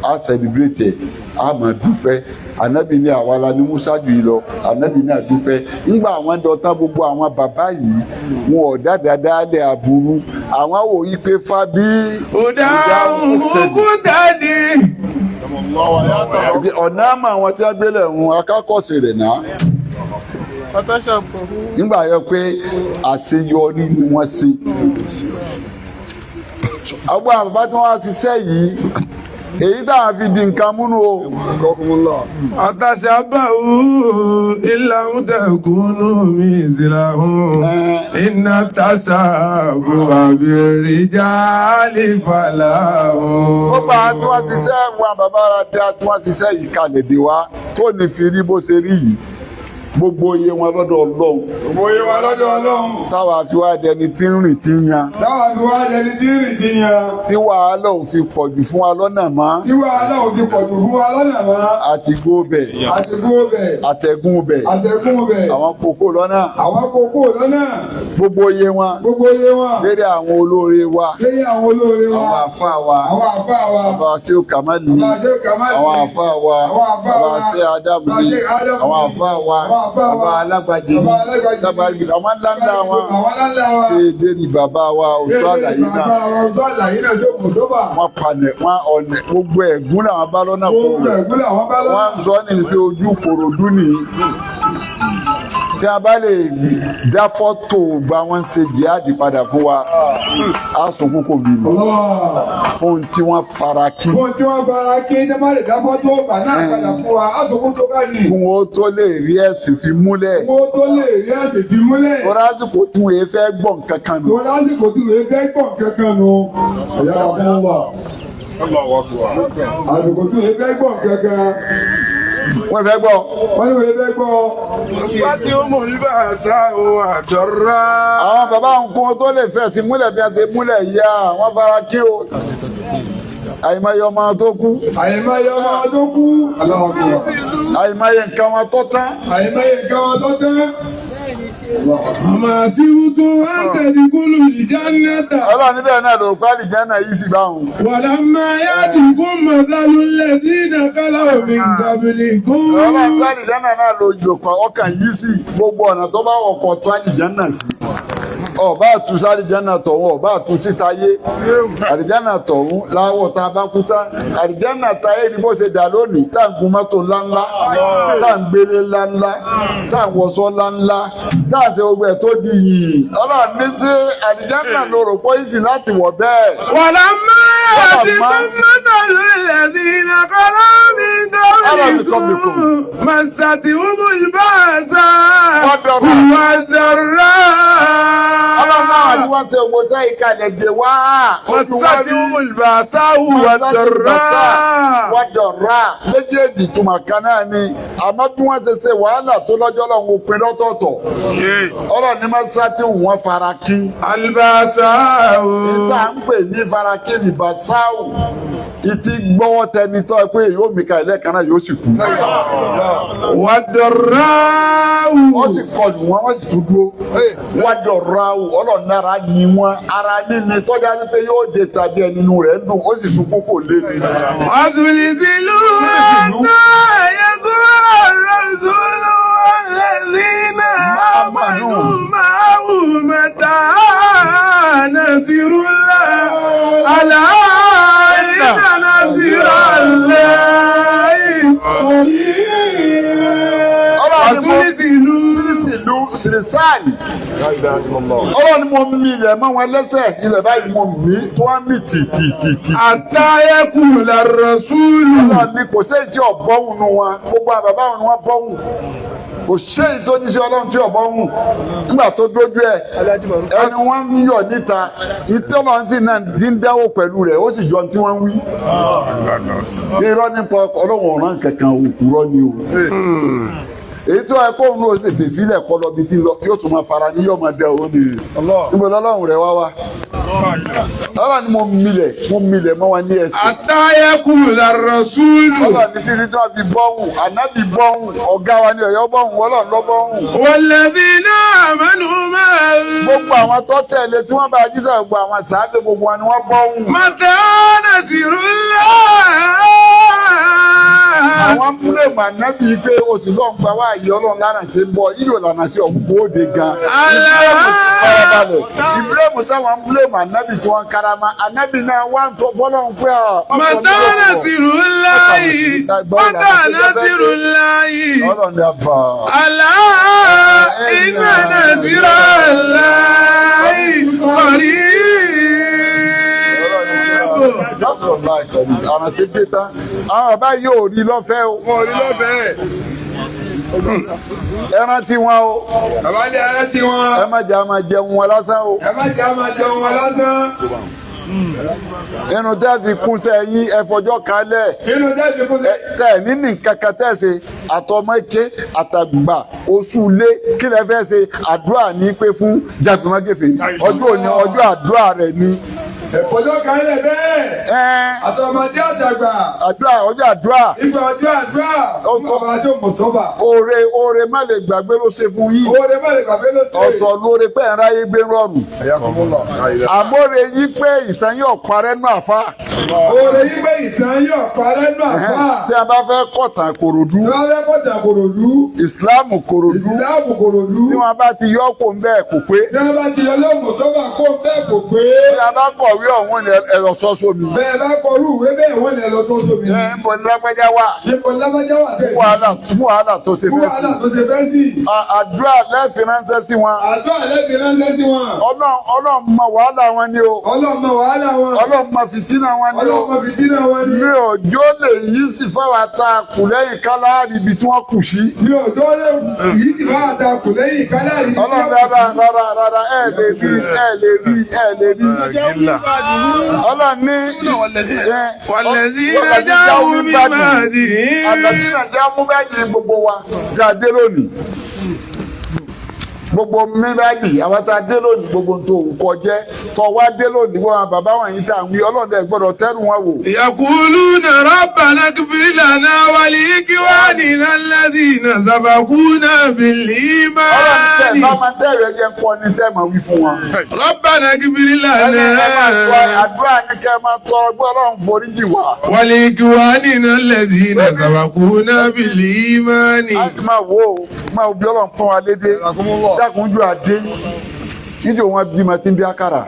á sẹ̀líbrétì ẹ̀ á máa dúpẹ́ ànábì ní àwa la ní Musa jù yìí lọ ànábì ní àdúpẹ́ ńgbà àwọn dọ̀tán gbogbo àwọn bàbá yìí wọn ò dáadáa dálẹ̀ aburú àwọn wò yí pé fábí. Hudahum muqtadi. Ọ̀nà àmọ́ àwọn tí wọ́n gbélé ń akákọ̀ọ́sì rẹ̀ náà nígbà yọ pé àṣeyọrí ni wọ́n ṣe. Àwọn bàbá tí wọ́n wá ṣiṣẹ́ yìí èyí táwọn fi di nǹkan múnú o. Àtàṣàbáwò ìlànà tẹ̀kúnú mi ìsìláhùn iná tàṣàbò àbíríjálì fàlàhùn. Ó bá tí wọ́n ṣiṣẹ́ wọn bàbá ara dá tí wọ́n ṣiṣẹ́ yìí kalẹ̀ dé wa tó ní fi rí bó ṣe rí yìí. Gbogbo iye wọn lọ́dọ̀ Ọlọ́run. Gbogbo iye wọn lọ́dọ̀ Ọlọ́run. Táwa fi wá dẹni tí ń rìn tí ń yan. Táwa fi wá dẹni tí ń rìn tí ń yan. Tí wàhálà ò fi pọ̀jù fún wa lọ́nà mọ́. Tí wàhálà ò fi pọ̀jù fún wa lọ́nà mọ́. Àti gbó bẹ̀. Àti gbó bẹ̀. Àtẹ̀gùn bẹ̀. Àtẹ̀gùn bẹ̀. Àwọn kókó lọ́nà. Àwọn kókó lọ́nà. Gbogbo iye wọn. Gbogbo iye wọn. Lérí àwọn olóore wa. Lérí àwọn olóore wa. Àwọn àfa wa. Àwọn àfa wa. Bàbá Ṣéhù Kàmálì ni. Bàbá Ṣéhù Kàmálì. Àwọn àfa wa. Àwọn àfa wa. Bàbá Ṣéhù Ádámù ni. Àwọn àfa wa. Bàbá alágbàjì ni àwọn ńláńlá wọn déédéé ni bàbá wa oṣù àlàyé náà wọn palẹ̀ wọn ọ̀nà gbogbo ẹ̀gún làwọn bá lọ́nà kó wọn sọ ní pé ojú Kòròdú nìyí tí a bá lè dá fọ́tò gba wọn ṣe jihadi padà fún wa a sunkún kò bí nù fún tí wọ́n fara kí. Fún tí wọ́n fara kí ní má lè dá fọ́tò gbà náà padà fún wa a sunkún tó bá ní. Kí wọ́n tó lè rí ẹ̀sìn fi múlẹ̀. Kí wọ́n tó lè rí ẹ̀sìn fi múlẹ̀. Tó lásìkò tí wọ́n fẹ́ gbọ́ nǹkan kan nù. Tó lásìkò tí wọ́n fẹ́ gbọ́ nǹkan kan nù. Ẹ̀yà fún wa. Àsìkò tí wọ́n fẹ́ gbọ́ nǹkan kan. Wọ́n fẹ́ gbọ́. Wọ́n ní wọ́n fẹ́ gbọ́. Sátì ó mọ̀ nígbà sá o àdọ́rà. Àwọn bàbá nǹkan tó lè fẹ́ sí múlẹ̀ bí a ṣe múlẹ̀ yá wọ́n fara kí o. Àìmọye ọmọ tó kú. Àìmọye ọmọ tó kú. Allahu Akbar. Àìmọye nǹkan wọn tó tán. Àìmọye nǹkan wọn tó tán. Àmà síwútú àtẹ̀díkúlù ìjánnáta. Ọlọ́run níbẹ̀ náà ló pa àlìjánà yìí sì báwọn. Wàlámà yá ti kún mọ̀tálù lẹ́dí ìdàkálà omi gàbìlì kún. Ọlọ́run tó àlìjánà náà ló jòkó ọkàn yìí sì gbogbo ọ̀nà tó bá wọ̀kọ̀ tó àlìjánà sí. Ọba àtú sálìjánà tọ̀hún, ọba àtú títáyé. Àlìjánà tọ̀hún láwọ̀ tá a bá kú tán. Àlìjánà táyé ni bó ṣe dà lónìí, tá à ń gun mọ́tò ńláńlá, tá à ń gbélé ńláńlá, tá à ń wọṣọ ńláńlá, tá à ń ṣe gbogbo ẹ̀ tó di yìí. Ọlọ́run ní sí àlìjánà ló rò pé ìsìn láti wọ̀ bẹ́ẹ̀. Wàlámà yá ti kún mọ̀tálù lẹ́dí ìdàkálà omi gàbìlì kún. Màsàtì umul bàṣà wàdàrà. Ọlọ́run náà ni wọ́n ṣe owó tẹ́ ìkàlẹ̀ dè wá. Màsàtì umul bàṣà wàdàrà. Wàdàrà méjèèjì túmọ̀ kan náà ni àmọ́ bí wọ́n ṣe ṣe wàhálà tó lọ́jọ́ lọ́hùn òpin lọ́tọ̀ọ̀tọ̀. Ọlọ́run ní Màsàtì wọ́n fara kí. Albàṣà. Ìta ń pè ní fara kí ní Bàṣáù. Ìtì gbọ́wọ́ tẹni tọ́ ẹ pé yóò mìka ẹlẹ́kan náà yóò sì kú. Wàdàrà. Wọ́n sì kọlù wọn, wọ́n sì tún dúró. Wàdàrà ọlọ́run nára ni wọ́n ara níní tọ́jà sí pé yóò dé tàbí ẹni inú rẹ̀ ń dùn ó sì sunkún kò lé ní. Wàzùlìzìlú náà yẹ kúrò rọ̀ṣùlù alladhina amanu ma'ahu mata nasirullah ala inna nasirallahi qarib. Wàzùlìzìlú Sírísìlú sírísáàlì. Ọlọ́run ni mo mì ilẹ̀ mọ́ wọn lẹ́sẹ̀ ilẹ̀ báyìí mo mì tó wá mì tìtìtì. àtàyẹ̀kùlà rọ̀ṣùlù. Ọlọ́run ni kò séyìí tí ọ̀bọ̀hún nu wọn gbogbo àwọn bàbá wọn ni wọ́n bọ́hùn kò séyìí tó jíṣẹ́ Ọlọ́run tí ọ̀bọ̀hún nígbà tó dójú ẹ̀ ẹni wọ́n ń yọ̀ níta ìtọ́lọ́run sì náà ti ń dáwọ́ pẹ̀lú rẹ̀ ó sì jọ tí wọ́n ń wí. Irọ́ nípa Ọlọ́run ọ̀ràn kankan òkúrọ́ ni o. Èyí tó ẹ kó òun náà ṣètè fílẹ̀ kọ́ lọ bí tí lọ yóò tún máa fara ní yóò máa dẹ òun nìyí. Níbo lọ́lọ́run rẹ̀ wá wá? Ọlọ́run ni mo milẹ̀ mọ́ wa ní ẹsẹ̀. Àtàyẹ̀kùlà rọ̀ṣùlù. Ọlọ́run ní títí tí wọ́n fi bọ́hùn, ànábì bọ́hùn, ọ̀gá wa ní Ọ̀yọ́ bọ́hùn, Ọlọ́run ló bọ́hùn. Walladhina amanu ma'ahu. Gbogbo àwọn tó tẹ̀lé tí wọ́n bá jíṣẹ́ gbogbo àwọn sàábé gbogbo wọn ni wọ́n bọ́hùn. Mata nasirullah. Àwọn múlẹ̀ mà nábì pé oṣù lọ́n gba wá àyè Ọlọ́run lánà sí ń bọ̀, yíyò lànà sí ọ̀hún kó de gan. Farabalẹ̀, Ibrahim táwọn múlẹ̀ mà nábì tí wọ́n karama, ànábì náà wá ń sọ fọlọ́run pé ọ̀. Mata nasirullahi. Mata nasirullahi. Ọlọ́run ni a bà. Ala inna nasirallahi qarib. That's what I like. Àwọn tí dé tán, àwọn bàbá yóò rí lọ́fẹ̀ẹ́ o. Wọ́n rí lọ́fẹ̀ẹ́. Ẹran tí wọn o. Bàbá ní ẹran tí wọn. Ẹ má jẹ́ àmà jẹun wọn lásán o. Ẹ má jẹ́ àmà jẹun wọn lásán. Inú tẹ́ fi kúnṣẹ́ yín ẹ fọjọ́ kan lẹ̀. Inú tẹ́ fi kúnṣẹ́. Tẹ́ ní nǹkan kan tẹ́ ṣe àtọmọ́ké àtàgbà oṣù lé kí lẹ fẹ́ ṣe àdúrà ní pé fún jagunmọ́gẹ́fẹ̀ ọjọ́ òní ọjọ́ àdúrà rẹ̀ ni. Ẹ̀fọ́jọ́ kan lẹ̀ bẹ́ẹ̀. Àtọmọdé àtàgbà. Àdúrà ọjọ́ àdúrà. Ìgbà ọjọ́ àdúrà. Ọba ṣe mùsọ́fà. Oore oore má lè gbàgbé ló ṣe fún yín. Oore má lè gbàgbé ló ṣe. Ọ̀tọ̀ lóore pé ẹ̀rọ ayé gbé rọrùn. Àmóore yí pé ìtàn yóò parẹ́ nù àfa. Oore yí pé ìtàn yóò parẹ́ nù àfa. Tí a bá fẹ́ kọ̀tàn Kòròdú. Tí a bá fẹ́ kọ̀tàn Kòròdú. Ìsìláàmù Kòròdú. Ìsìláàmù Kòròdú. Tí wọ́n bá ti yọ kó ń bẹ́ẹ̀ kò pé. Tí wọ́n bá ti yọ lọ́mùsọ́fà kó ń bẹ́ẹ̀ kò pé. Tí a bá kọ̀wé ọ̀hún ni ẹ lọ sọ sómi. Bẹ́ẹ̀ bá kọrú ìwé bẹ́ẹ̀ wọ́n lè lọ sọ sómi. Ẹ ń bọ̀ ní lágbájá wà. Níbo ní lágbájá wà sẹ́yìn. Fún wàhálà tó ṣe fẹ́ sí. Fún wàhálà tó ṣe fẹ́ sí. Àdúrà lẹ́ẹ̀fì ránṣẹ́ sí wọn. Àdúrà lẹ́ẹ̀fì ránṣẹ́ sí wọn. Ọlọ́run mọ wàhálà wọn ni o. Ọlọ́run mọ wàhálà wọn. Ọlọ́run mọ fìtínà wọn ni o. Ọlọ́run mọ fìtínà wọn ni. Mi ò jó lè yí sí fáwọn ata kù lẹ́yìn káláàrí ibi tí wọ́n kù sí. Mi ò jó lè yí sí fáwọn ata kù lẹ́yìn káláàrí ibi tí wọ́n kù sí. Ọlọ́run rárá rárá rárá ẹ lè rí ẹ lè rí ẹ lè rí. Ọlọ́run ní. Walladhina ja'u min ba'dihim. Alladhina ja'u min ba'dihim gbogbo wa jáde lónìí. Gbogbo mílíọ̀nù àwọn tá a dé lónìí gbogbo tó ń kọjẹ́ tó wá dé lónìí wọn bàbá wọn yìí tá à ń wí ọlọ́run ẹ̀ gbọ́dọ̀ tẹ́rù wọn wò. يقولون ربنا اغفر لنا ولإخواننا الذين سبقونا Ọlọ́run tẹ̀ بالإيمان bá máa tẹ̀rù ẹ̀jẹ̀ ń kọ́ ni tẹ́ máa wí fún wọn. ربنا اغفر Ẹni ẹ máa sọ لنا àdúrà ní kẹ́ ẹ máa tọrọ pé ọlọ́run foríjì wá. ولإخواننا الذين سبقونا بالإيمان A máa wo o máa wo bí ọlọ́run fún wa lédè dákunjú àdé níjẹ́ wọn bímọ tí ń bí àkàrà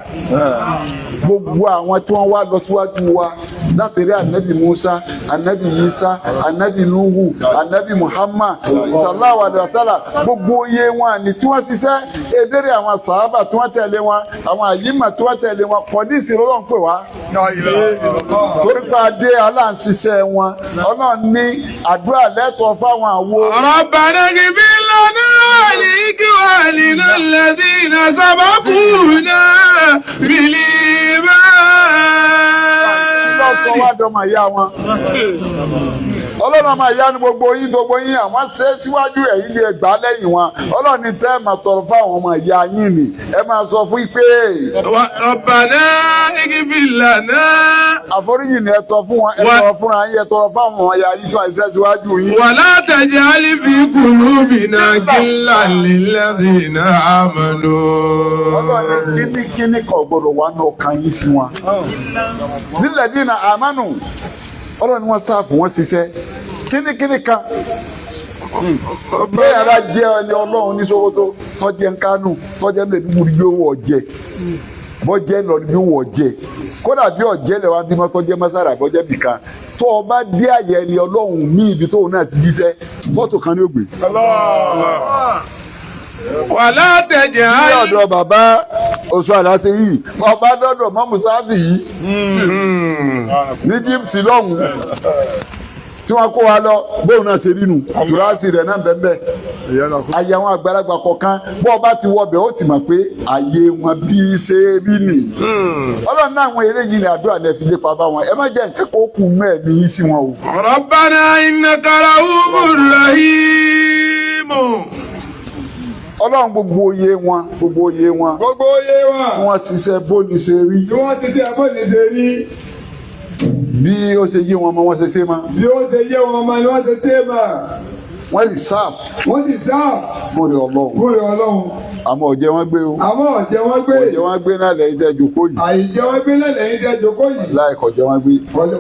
gbogbo àwọn tí wọ́n wá lọ síwájú wa láti rí anabi Musa anabi Isa anabi Nuhu anabi Muhammad sallallahu alaihi wasallam gbogbo iye wọn ni tí wọ́n ṣiṣẹ́ edere àwọn sàábà tí wọ́n tẹ̀lé wọn àwọn àyímà tí wọ́n tẹ̀lé wọn kọ́ndíìsì lọ́lọ́run pè wá torí pé adé aláǹṣiṣẹ́ wọn ọlọ́run ní àdúrà lẹ́tọ̀ọ́ fáwọn àwo. ربنا اغفر لنا ولإخواننا الذين سبقونا lọ́sọ̀ بالإيمان wá dọ́mọ ìyá wọn. Ọlọ́run ọmọ ìyá ni gbogbo yín gbogbo yín àwọn ṣe é síwájú ẹ̀yìn lè gbà lẹ́yìn wọn. Ọlọ́run ní tẹ́ ẹ̀ máa tọrọ fáwọn ọmọ ìyá yín ni ẹ máa sọ fún yín pé ربنا اغفر لنا àforíjì ni ẹ tọ fún wọn ẹ tọrọ fúnra yín ẹ tọrọ fáwọn ọmọ ìyá yín tó àìsẹ́ síwájú yín. ولا تجعل في قلوبنا غلا للذين آمنوا Ọlọ́run ní kíníkíní kan gbọ́dọ̀ wà ní ọkàn yín sí wọn. Nílẹ̀ dínà àmánù Ọlọ́run ni wọ́n sáàfù wọ́n ṣiṣẹ́ kíníkíní kan bẹ́ẹ̀ ara jẹ́ ẹni ọlọ́run ní Sókótó tọ́jẹ́ ń Kánò tọ́jẹ́ ń Maiduguri bí owó ọ̀jẹ̀ bọ́jẹ́ lọ bí owó ọ̀jẹ̀ kódà bí ọ̀jẹ̀ lẹ́wọ̀n bímọ tọ́jẹ́ mọ́sára bọ́jẹ́ bìkan tó o bá dé àyè ẹni ọlọ́run mí ibi tóun náà ti jíṣẹ́ fọ́tò kan ní ògbé. ولا Ní تجعل ọ̀dọ̀ bàbá oṣù àdáṣe yìí ọba dọ́dọ̀ mọ́mú sáfì yìí ní Íjíbítì lọ́hùn tí wọ́n kó wa lọ bóun náà ṣe rí nu tùrásì rẹ̀ náà bẹ́ẹ̀ bẹ́ẹ̀ ayé àwọn àgbàlagbà kọ̀ọ̀kan bó ọba ti wọbẹ̀ ó ti mọ̀ pé ayé wọn bí ṣe rí nì. Ọlọ́run náà àwọn eré yìí ni àdúrà ní ẹ fi lépa bá wọn ẹ má jẹ́ nǹkan kó kù mẹ́ẹ̀mí yín sí wọn o. ربنا إنك رؤوف رحيم Ọlọ́run gbogbo oyè wọn gbogbo oyè wọn Gbogbo oyè wọn wọ́n ṣiṣẹ́ bóni ṣe rí tí wọ́n ṣiṣẹ́ bóni ṣe rí bí ó ṣe yé wọn mọ wọ́n ṣe ṣe mọ́ bí ó ṣe yé wọn mọ ni wọ́n ṣe ṣe mọ́. wọ́n sì sáf Wọ́n sì sáà fún rẹ̀ Ọlọ́run fún rẹ̀ Ọlọ́run. àmọ́ ọ̀jẹ̀ wọn gbé o Àmọ́ ọ̀jẹ̀ wọn gbé. ọ̀jẹ̀ wọn gbé náà lẹ́yìn tẹ́ jòkó yìí Àìjẹ́ wọn gbé lẹ́lẹ́yìn tẹ́ jókòó yìí. láì kọ̀jẹ̀ wọn gbé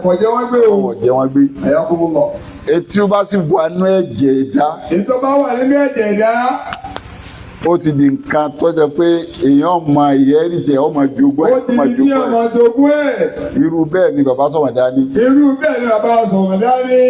Kọ̀jẹ́ wọn gbé o. ọ̀jẹ̀ wọn gbé Ẹ̀yà kò mú lọ. etí ó bá sì wà nú ẹ̀jẹ̀ ẹ̀dá Ìtọ́ bá wà nínú ẹ̀jẹ̀ ẹ̀dá. ó ti di nǹkan tó jẹ́ pé èèyàn mọ ìyẹ́rì tiẹ̀ ọmọ jogún Ó ẹ̀ ti ọmọ di tí jogún ẹ̀ ọmọ jogún ẹ̀. irú bẹ́ẹ̀ ni bàbá sọ̀rọ̀ dání Irú bẹ́ẹ̀ ni bàbá sọ̀rọ̀ dání.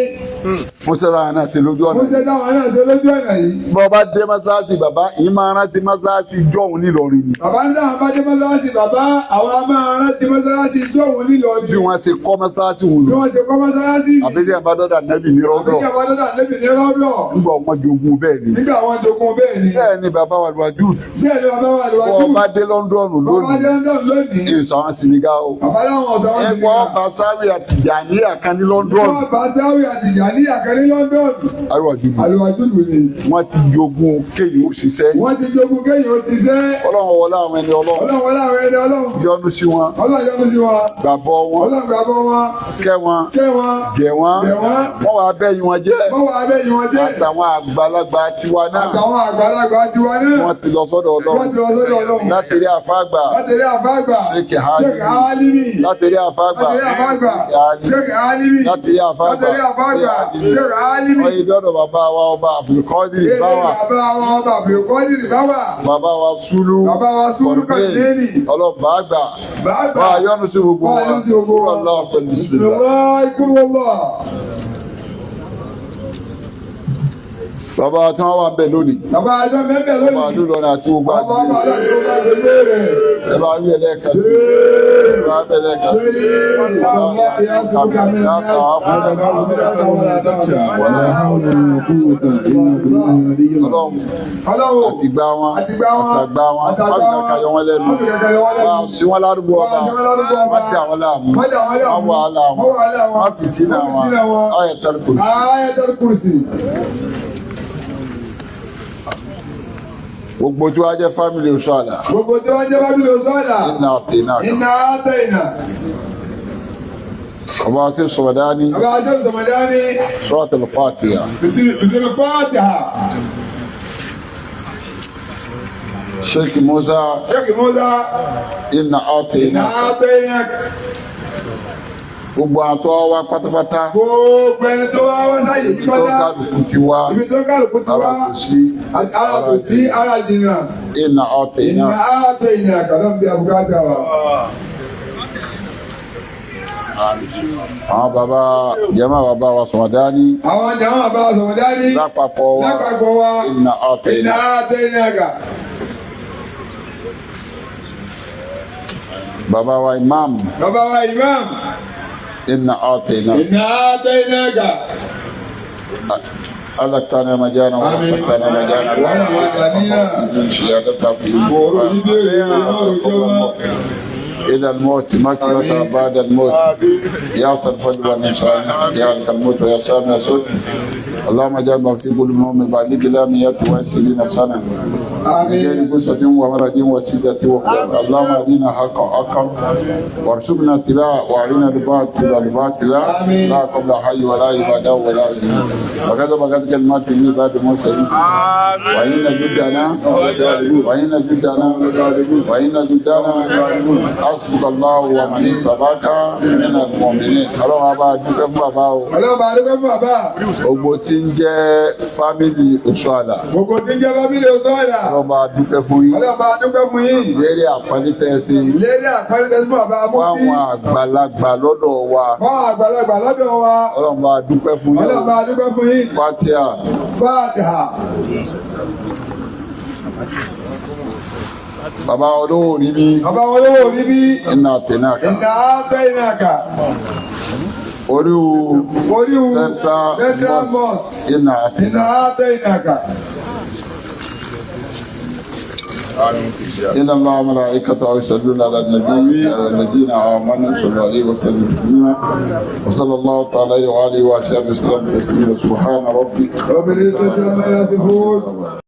fúnṣẹ́ lára náà ṣe lójú ọ̀nà Mo ṣe dáwọn náà ṣe lójú ọ̀nà yìí. bọ́ bá dé mọ́sáàsì bàbá yìí máa rántí mọ́sáàsì jọ̀hún nílọrin ni Bàbá ń dáhùn bá dé mọ́sálásí bàbá àwọn a máa rántí mọ́sálásí jọ̀hún nílọrin. bí wọ́n ṣe kọ́ mọ́sáàsì wò Bí lò wọ́n ṣe kọ́ mọ́sálásí ni. àbí tí a bá dọ́dà nẹ́bì ní rọ́dọ̀ Àbíkẹ́ àwọn dọ́dà níbi ní rọ́dọ̀. nígbà wọn jogún bẹ́ẹ̀ ni Nígbà àwọn jogún bẹ́ẹ̀ ni. bẹ́ẹ̀ ni bàbá wa Wajud Bẹ́ẹ̀ ni bàbá wa lọ́wọ́ bọ́ bá dé Lọ́ndọ̀nù Bàbá lónìí dé London lónìí. èso àwọn Senegal o Bàbá láwọn ọ̀sán wọn sì ẹgbẹ́ ọba sáré àtìjàníyà kan ní London Wọ́n bá Sáwì àti Jàníyà kan ní London. Àríwájú ni Àlùwàjúlù ni. wọ́n ti jogún kéyìí ó ṣiṣẹ́ Wọ́n ti jogún kéèyàn ó ṣiṣẹ́. Ọlọ́run wọlé àwọn ẹni Ọlọ́run Ọlọ́run wọlé àwọn ẹni Ọlọ́run. yọ́nú sí wọn Ọlọ́run yọ́nú sí wọn. gbàbọ́ wọn Ọlọ́run gbàgbọ́ wọn. kẹ́ wọn Kẹ́ wọn. gẹ̀ wọn Gẹ̀ wọ́n. wọ́n wàá bẹ́yìn wọn jẹ́ Wọ́n wà abẹ́yìn wọn jẹ́. àtàwọn àgbàlagbà tiwa náà Àtàwọn àgbàlagbà tiwa náà. wọ́n ti lọ sọ́dọ̀ Wọ́n ti Ọlọ́run lọ sọ́dọ̀ Ọlọ́run. láti rí àfáàgbà Láti rí àfáàgbà. Sheikh Hadi. Sheikh Alimi. láti rí àfáàgbà Láti rí àfáàgbà. Sheikh Hadi. Sheikh Alimi. láti rí àfáàgbà Láti rí àfáàgbà. Sheikh Alimi. wọ́n yí dọ́dọ̀ bàbá wa ọba Abdulkadir Báwà Bàbá wa ọba Abdulkadir Báwà. bàbá wa Sulu Bàbá wa Sulu Kọ̀dínì. ọlọ́ba àgbà Bàbá. wà á yọ́nú sí gbogbo Wà á wa yọ́nú sí gbogbo wa. Allah pẹ̀lú bisimilá. Bismillah, kúrú wallah. bàbá wa tí wọ́n wà ń bẹ̀ lónìí Bàbá àjọ mẹ́bẹ̀ ọba lónìí. àdúlọ́nà àti gbogbo Bàbá àti ọba àjọ tó bá gbogbo rẹ̀. ẹ bá rí ẹlẹ́ẹ̀kan sí ẹ bá rí ẹlẹ́ẹ̀kan sí. Ọlọ́run Ọlọ́run àtìgbà wọn àtìgbà wọn, àtàgbà wọn àtàgbà má fi kankan yọ wọn lẹ́nu má fi kankan yọ wọ́n lẹ́nu. wá sí wọn lárúgbó Wá ọba sí wọn lárúgbó ọba. má dà wọn láàmú Má dà wọ́n láàmú. má wàhálà Má wọn wàhálà wọn. má fìtínà Má fìtínà wọn wọn. Ayatul Kursi. Ayatul Kursi. Gbogbo tí wàá jẹ́ fámìlì Oṣuala. Gbogbo tí wọ́n jẹ́ fámìlì Oṣuala. Iná àtẹ̀yìnà. Iná àtẹ̀yìnà. Bàbá sí Sọ̀mọ̀dání. Bàbá sí Sọ̀mọ̀dání. Suratul Fatiha. Bisimil Fatiha. Sheikh Musa. Sheikh Musa. Iná àtẹ̀yìnà. Iná àtẹ̀yìnà. Gbogbo àtọ́ wa pátápátá. Gbogbo ẹni tó wá wá sáyè yí pátá. Ibi tó kálukú ti wá. Ibi tó kálukú ti wá. Ara kò sí. Ara kò sí, ara jìnnà. Iná àtẹ̀yìnà. Iná àtẹ̀yìnà kàdán bí abúkátà wa. Àwọn bàbá jama bàbá wa Sọ̀mọ̀dání. Àwọn jama bàbá wa Sọ̀mọ̀dání. Lápapọ̀ wa. Lápapọ̀ wa. Iná àtẹ̀yìnà. Iná àtẹ̀yìnà kà. Bàbá wa imam. Bàbá wa imam. Iná àtẹ̀yìnà. Iná àtẹ̀yìnà kà. ألقتنا مجانا وأصبتنا مجانا إلى الموت مكرة بعد الموت يا صرف والإنسان يا لك الموت ويا سامي يا سود اللهم اجعل ما في كل مؤمن بعد لا مئة وعشرين سنة من قصة ومرض وسيدة وخلاف. اللهم اهدنا حقا حقا وارزقنا اتباعه وارنا الباطل الباطل لا قبل حي ولا عبادة ولا وكذا بقت كلمات لي بعد موسى وإن جدنا وإن جدنا وإن جدنا حسبك الله ومن اتبعك من المؤمنين. Ọlọ́run á bá dúpẹ́ fún bàbá o. Ọlọ́run bá dúpẹ́ fún bàbá. Gbogbo tí ń jẹ́ fámìlì Oṣuala. Gbogbo tí ń jẹ́ fámìlì Oṣuala. Ọlọ́run bá dúpẹ́ fún yín. Ọlọ́run bá dúpẹ́ fún yín. Lérí àpọ́nlé tẹ́ ẹ sí. Lérí àpọ́nlé tẹ́ sí fún bàbá Fún àwọn àgbàlagbà lọ́dọ̀ wa. Fún àwọn àgbàlagbà lọ́dọ̀ wa. Ọlọ́run bá dúpẹ́ fún yín. Ọlọ́run bá dúpẹ́ fún yín. Fatiha. Fatiha. Bàbá olówó rí bí. Bàbá olówó rí bí. Iná àtẹnáka. Iná àtẹnáka. Oríwu. Oríwu. Central Mosque. Iná àtẹnáka. Iná àtẹnáka. إن الله وملائكته يصلون على النبي يا الذين آمنوا صلوا عليه وسلموا تسليما وصلى الله تعالى عليه وآله وصحبه وسلم تسليما. سبحان ربك رب العزة عما يصفون.